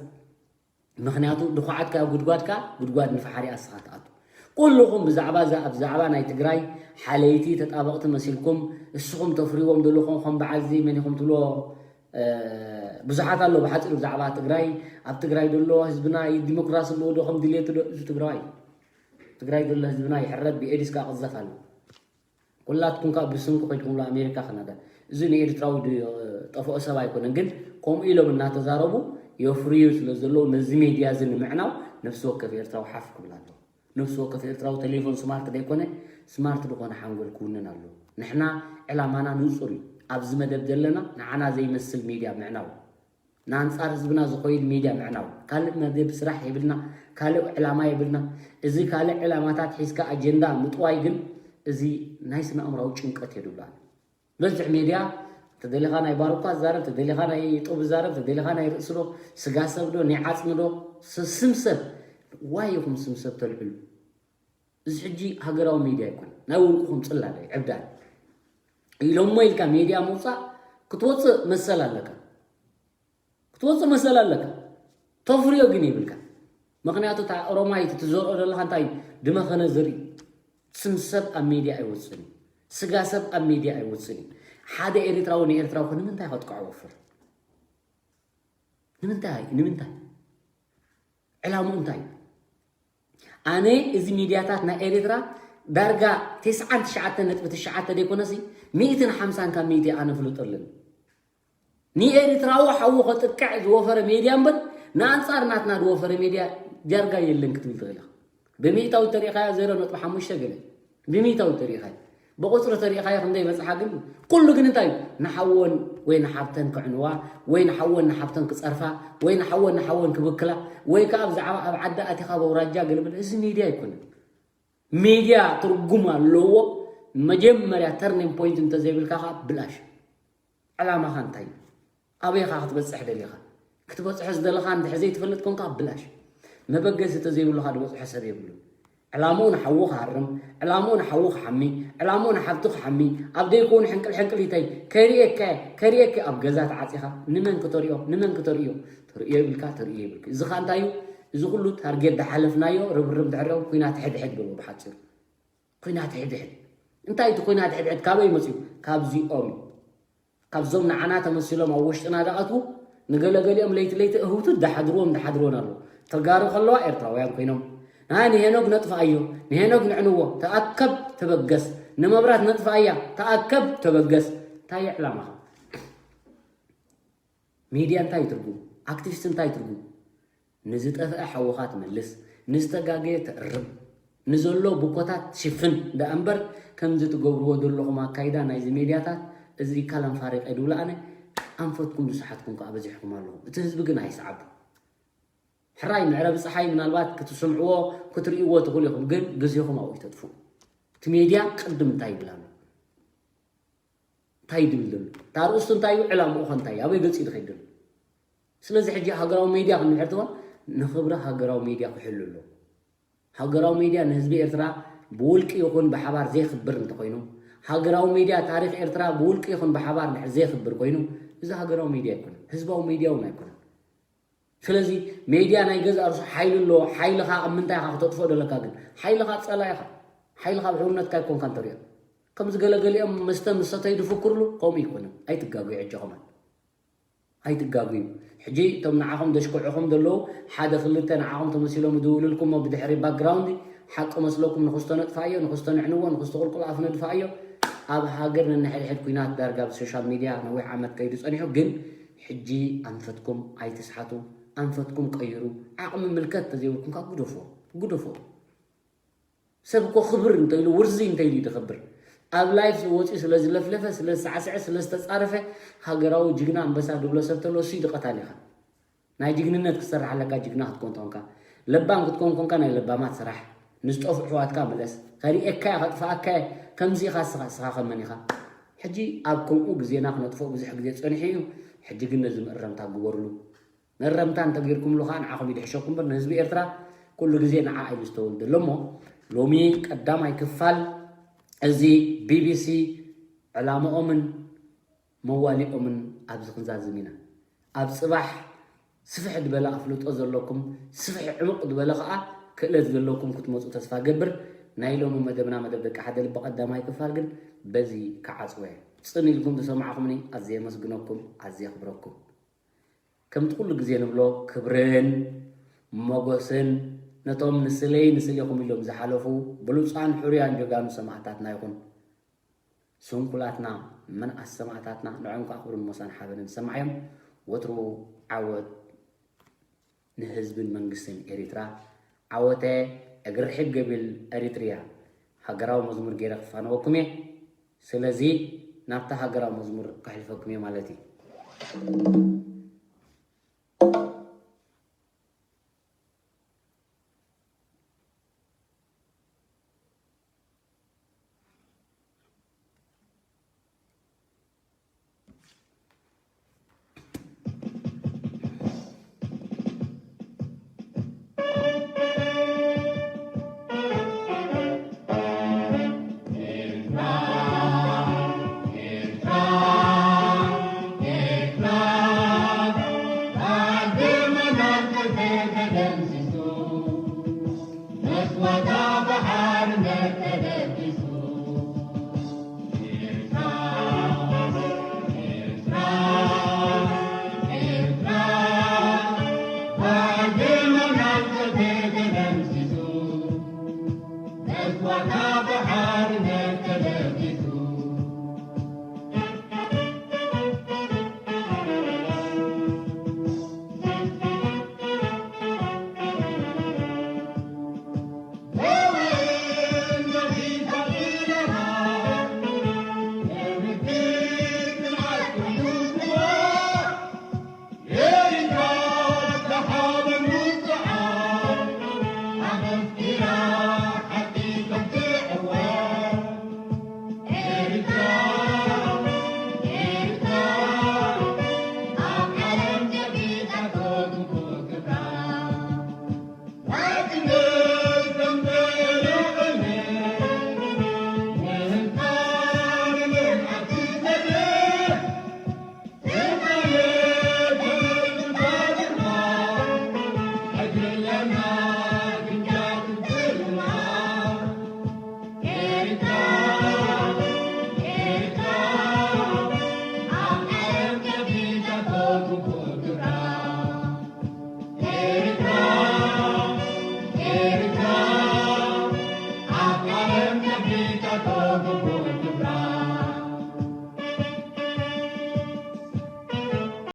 ምኽንያቱ ድኹዓትካ ጉድጓድካ ጉድጓድ ንፋሕሪ ኣስኻ ትኣቱ። ኩልኹም ብዛዕባ እዛ ኣብ ዛዕባ ናይ ትግራይ ሓለይቲ ተጣበቕቲ መሲልኩም እስኹም ተፍርዎም ዘለኹም ከም በዓል እዚ መን ኢኹም ትብሎ ብዙሓት ኣሎ ብሓፂሩ ብዛዕባ ትግራይ ኣብ ትግራይ ዘሎ ህዝብና ዲሞክራሲ ኣለዎ ዶ ከም ድሌቱ ዶ እዚ ትግራዋይ ትግራይ ዘሎ ህዝብና ይሕረድ ብኤዲስ ከዓ ቅዘፍ ኣሎ ኩላትኩም ከዓ ብስንኩ ከይድኩምሉ ኣሜሪካ ከናዳ እዚ ንኤርትራዊ ጠፍኦ ሰብ ኣይኮነን ግን ከምኡ ኢሎም እናተዛረቡ የፍርዩ ስለ ዘለዉ ነዚ ሜድያ እዚ ንምዕናው ነፍሲ ወከፍ ኤርትራዊ ሓፍ ክብል ኣለዎ ነፍሲ ወከፍ ኤርትራዊ ቴሌፎን ስማርት ዘይኮነ ስማርት ዝኾነ ሓንጎል ክውንን ኣለዎ ንሕና ዕላማና ንፁር እዩ ኣብዚ መደብ ዘለና ንዓና ዘይመስል ሜድያ ምዕናው ንኣንጻር ህዝብና ዝኸይድ ሜድያ ምዕናው ካልእ መደብ ስራሕ የብልና ካልእ ዕላማ የብልና እዚ ካልእ ዕላማታት ሒዝካ ኣጀንዳ ምጥዋይ ግን እዚ ናይ ስነ ኣእምራዊ ጭንቀት የድብላል በዝሕ ሜድያ ተደሊኻ ናይ ባሩኳ ዛረብ ተደሊኻ ናይ ጡብ ዛረብ ተደሊኻ ናይ ርእስዶ ስጋ ሰብዶ ናይ ዓጽምዶ ስም ሰብ ዋይ ኢኹም ስም ሰብ ተልዕሉ እዚ ሕጂ ሃገራዊ ሜድያ ይኮን ናይ ውልቅኹም ጽላለ ዕብዳል ኢሎሞ ኢልካ ሜድያ ምውጻእ ክትወጽእ መሰል ኣለካ ክትወፅእ መሰል ኣለካ ተፍርዮ ግን የብልካ ምክንያቱ እታ ኦሮማይት ትዘርኦ ዘለካ እንታይ ድመኸነ ዝርኢ ስም ሰብ ኣብ ሜድያ ኣይወፅን እዩ ስጋ ሰብ ኣብ ሜድያ ኣይወፅን እዩ ሓደ ኤርትራዊ ንኤርትራዊ ከ ንምንታይ ከጥቅዖ ወፍር ንምንታይ ንምንታይ ዕላምኡ እንታይ ኣነ እዚ ሚድያታት ናይ ኤርትራ ዳርጋ ተስዓን ትሽዓተ ነጥቢ ትሽዓተ ዘይኮነሲ ሚእትን ሓምሳን ካብ ሚእቲ ኣነ ፍልጦ ኣለኒ ንኤርትራዊ ሓዉ ከጥቅዕ ዝወፈረ ሜድያ እምበር ንኣንጻር ናትና ዝወፈረ ሜድያ ዳርጋ የለን ክትብል ትኽእል ኢኻ። ብሚእታዊ ተሪኢኻዮ ዜሮ ነጥቢ ሓሙሽተ ገለ ብሚእታዊ ተሪኢኻዮ ብቁጽሪ ተሪኢኻዮ ክንደይ በጽሓ ግን ኩሉ ግን እንታይ እዩ ንሓወን ወይ ንሓብተን ክዕንዋ ወይ ንሓወን ንሓብተን ክጸርፋ ወይ ንሓወን ንሓወን ክብክላ ወይ ከዓ ብዛዕባ ኣብ ዓዲ ኣቲኻ በውራጃ ገለመለ እዚ ሚድያ ኣይኮነን። ሚድያ ትርጉም ኣለዎ። መጀመርያ turning point እንተዘይብልካ ከዓ ብላሽ። ዕላማኻ እንታይ እዩ? ኣበይኻ ክትበፅሕ ደሊኻ? ክትበፅሖ ዝደለኻ እንድሕር ዘይትፈልጥ ኮንካ ብላሽ። መበገሲ ተዘይብሉ ከዓ ዝበፅሖ ሰብ የብሉን። ዕላምኡ ንሓዉ ክሃርም፣ ዕላምኡ ንሓዉ ክሓሚ፣ ዕላምኡ ንሓብቱ ክሓሚ፣ ኣብ ደይኮኑ ሕንቅል ሕንቅሊተይ ከሪኤካ ከሪኤካ ኣብ ገዛ ተዓፂኻ ንመን ክተሪኦ ንመን ክተርእዮ ተርእዮ ይብልካ ተርእዮ ይብልካ እዚ ከዓ እንታይ እዩ እዚ ኩሉ ታርጌት ዝሓለፍናዮ ርብርብ ድሕሪኦም ኩናት ሕድሕድ ብሎ ብሓፂሩ ኩናት ሕድሕድ እንታይ እቲ ኩናት ሕድሕድ ካበይ መፅኡ ካብዚኦም እዩ ካብዞም ንዓና ተመሲሎም ኣብ ውሽጥና ዝኣትዉ ንገለገሊኦም ለይቲ ለይቲ እህውቱ ዝሓድርዎም ዝሓድርዎን ኣለዉ ተጋሩ ከለዋ ኤርትራውያን ኮይኖም ናይ ንሄኖግ ነጥፍኣዮ ንሄኖግ ንዕንዎ ተኣከብ ተበገስ ንመብራት ነጥፍኣያ ተኣከብ ተበገስ እንታይ ዕላማኻ ሚድያ እንታይ ትርጉም ኣክቲቪስት እንታይ ትርጉም ንዝጠፍአ ሓውኻ ትመልስ ንዝተጋገየ ተእርም ንዘሎ ብኮታት ትሽፍን ደኣ እምበር ከምዚ ትገብርዎ ዘለኹም ኣካይዳ ናይዚ ሜድያታት እዚ ካላንፋሪቀ ድብሎ ኣነ ኣንፈትኩም ዝሰሓትኩም ከዓ በዚሕኩም ኣለኹም እቲ ህዝቢ ግን ኣይሰዓቡ ሕራይ መዕረቢ ፀሓይ ምናልባት ክትስምዕዎ ክትርእይዎ ትኽእሉ ኢኹም ግን ግዜኹም ኣብኡ ይተጥፉ እቲ ሜድያ ቅድም እንታይ ይብል ኣሎ እንታይ ድብል ዘሎ? እታ ኣርእስቱ እንታይ እዩ? ዕላምኡ ኸ እንታይ እዩ? ኣበይ ገጽ እዩ ዝኸይድ ዘሎ? ስለዚ ሕጂ ሃገራዊ ሜድያ ክንድሕር ትኾን ንኽብሪ ሃገራዊ ሜድያ ክሕሉ ኣለዎ። ሃገራዊ ሜድያ ንህዝቢ ኤርትራ ብውልቂ ይኹን ብሓባር ዘይኽብር እንተኾይኑ፣ ሃገራዊ ሜድያ ታሪኽ ኤርትራ ብውልቂ ይኹን ብሓባር እንድሕር ዘይኽብር ኮይኑ፣ እዚ ሃገራዊ ሜድያ ኣይኮነን፣ ህዝባዊ ሜድያ እውን ኣይኮነን። ስለዚ ሜድያ ናይ ገዛእ ርእሱ ሓይሊ ኣለዎ። ሓይልኻ ኣብ ምንታይ ኢኻ ክተጥፍኦ ደለካ? ግን ሓይልኻ ኣብ ጸላኢኻ፣ ሓይልኻ ኣብ ሕውነትካ ኣይኮንካን ተሪኦ። ከምዚ ገለገሊኦም መስተ ምስ ሰተዩ ዝፍክርሉ ከምኡ ኣይኮነን። ኣይትጋገዩ ሕጂ ኸማን። ኣይትጋግዩ። ሕጂ እቶም ንዓኹም ደሽኩዕኹም ዘለዉ ሓደ ክልተ ንዓኹም ተመሲሎም ይድውሉልኩም እሞ ብድሕሪ ባክግራውንድ ሓቂ መስለኩም ንኽስቶ ነጥፋዮ፣ ንኽስቶ ንዕንዎ፣ ንኽስቶ ቁልቁል ኣፍ ነድፋዮ። ኣብ ሃገር ነንሕድሕድ ኲናት ዳርጋ ብሶሻል ሚድያ ነዊሕ ዓመት ከይዱ ጸኒሑ፣ ግን ሕጂ ኣንፈትኩም ኣይትስሓቱ፣ ኣንፈትኩም ቀይሩ። ዓቕሚ ምልከት ተዘይብልኩም ካብ ግደፎ፣ ግደፎ። ሰብ እኮ ክብር እንተኢሉ ውርዚ እንተኢሉ እዩ ዝኸብር። ኣብ ላይፍ ወፂኡ ስለ ዝለፍለፈ ስለ ዝሳዕስዐ ስለ ዝተፃረፈ ሃገራዊ ጅግና ኣንበሳ ድብሎ ሰብ ተሎ እሱ እዩ ቀታሊኻ። ናይ ጅግንነት ክትሰርሕ ኣለካ ጅግና ክትኮን ተኾንካ። ለባም ክትኮን ኮንካ ናይ ለባማት ስራሕ። ንዝጠፍኡ ኣሕዋትካ ምለስ። ከሪኤካ እየ ከጥፍኣካ እየ። ከምዚ ኢኻ እስኻ እስኻ ከመን ኢኻ። ሕጂ ኣብ ከምኡ ግዜና ክነጥፍኦ ብዙሕ ግዜ ፀኒሑ እዩ። ሕጂ ግን ነዚ ምእረምታ ግበርሉ። መረምታ እንተገይርኩምሉ ከዓ ንዓኹም ይድሕሸኩም እምበር ንህዝቢ ኤርትራ ኩሉ ግዜ ንዓ እዩ ዝተወልደሎ እሞ ሎሚ ቀዳማይ ክፋል እዚ ቢቢሲ ዕላምኦምን መዋሊኦምን ኣብዚ ክንዛዝም ኢና። ኣብ ፅባሕ ስፍሕ ዝበለ ኣፍልጦ ዘለኩም ስፍሕ ዕምቕ ዝበለ ከዓ ክእለት ዘለኩም ክትመፁ ተስፋ ገብር። ናይ ሎሚ መደብና መደብ ደቂ ሓደ ልቢ ቀዳማይ ክፋል ግን በዚ ክዓፅወ እየ። ፅን ኢልኩም ዝሰማዕኹምኒ ኣዝየ የመስግነኩም ኣዝየ የኽብረኩም። ከምቲ ኩሉ ግዜ ንብሎ ክብርን ሞጎስን ነቶም ንስለይ ንስሌኹም ኢሎም ዝሓለፉ ብሉፃን ሕሩያን ጀጋኑ ሰማእታትና ይኹን። ስንኩላትና መንኣስ ሰማእታትና ንዕኦም ከዓ ክብርን ሞሳን ሓበንን ሰማዕዮም። ወትሩ ዓወት ንህዝብን መንግስትን ኤሪትራ ዓወተ እግሪ ርሒብ ገቢል ኤሪትርያ ሃገራዊ መዝሙር ገይረ ክፋነወኩም እየ። ስለዚ ናብታ ሃገራዊ መዝሙር ከሕልፈኩም እየ ማለት እዩ።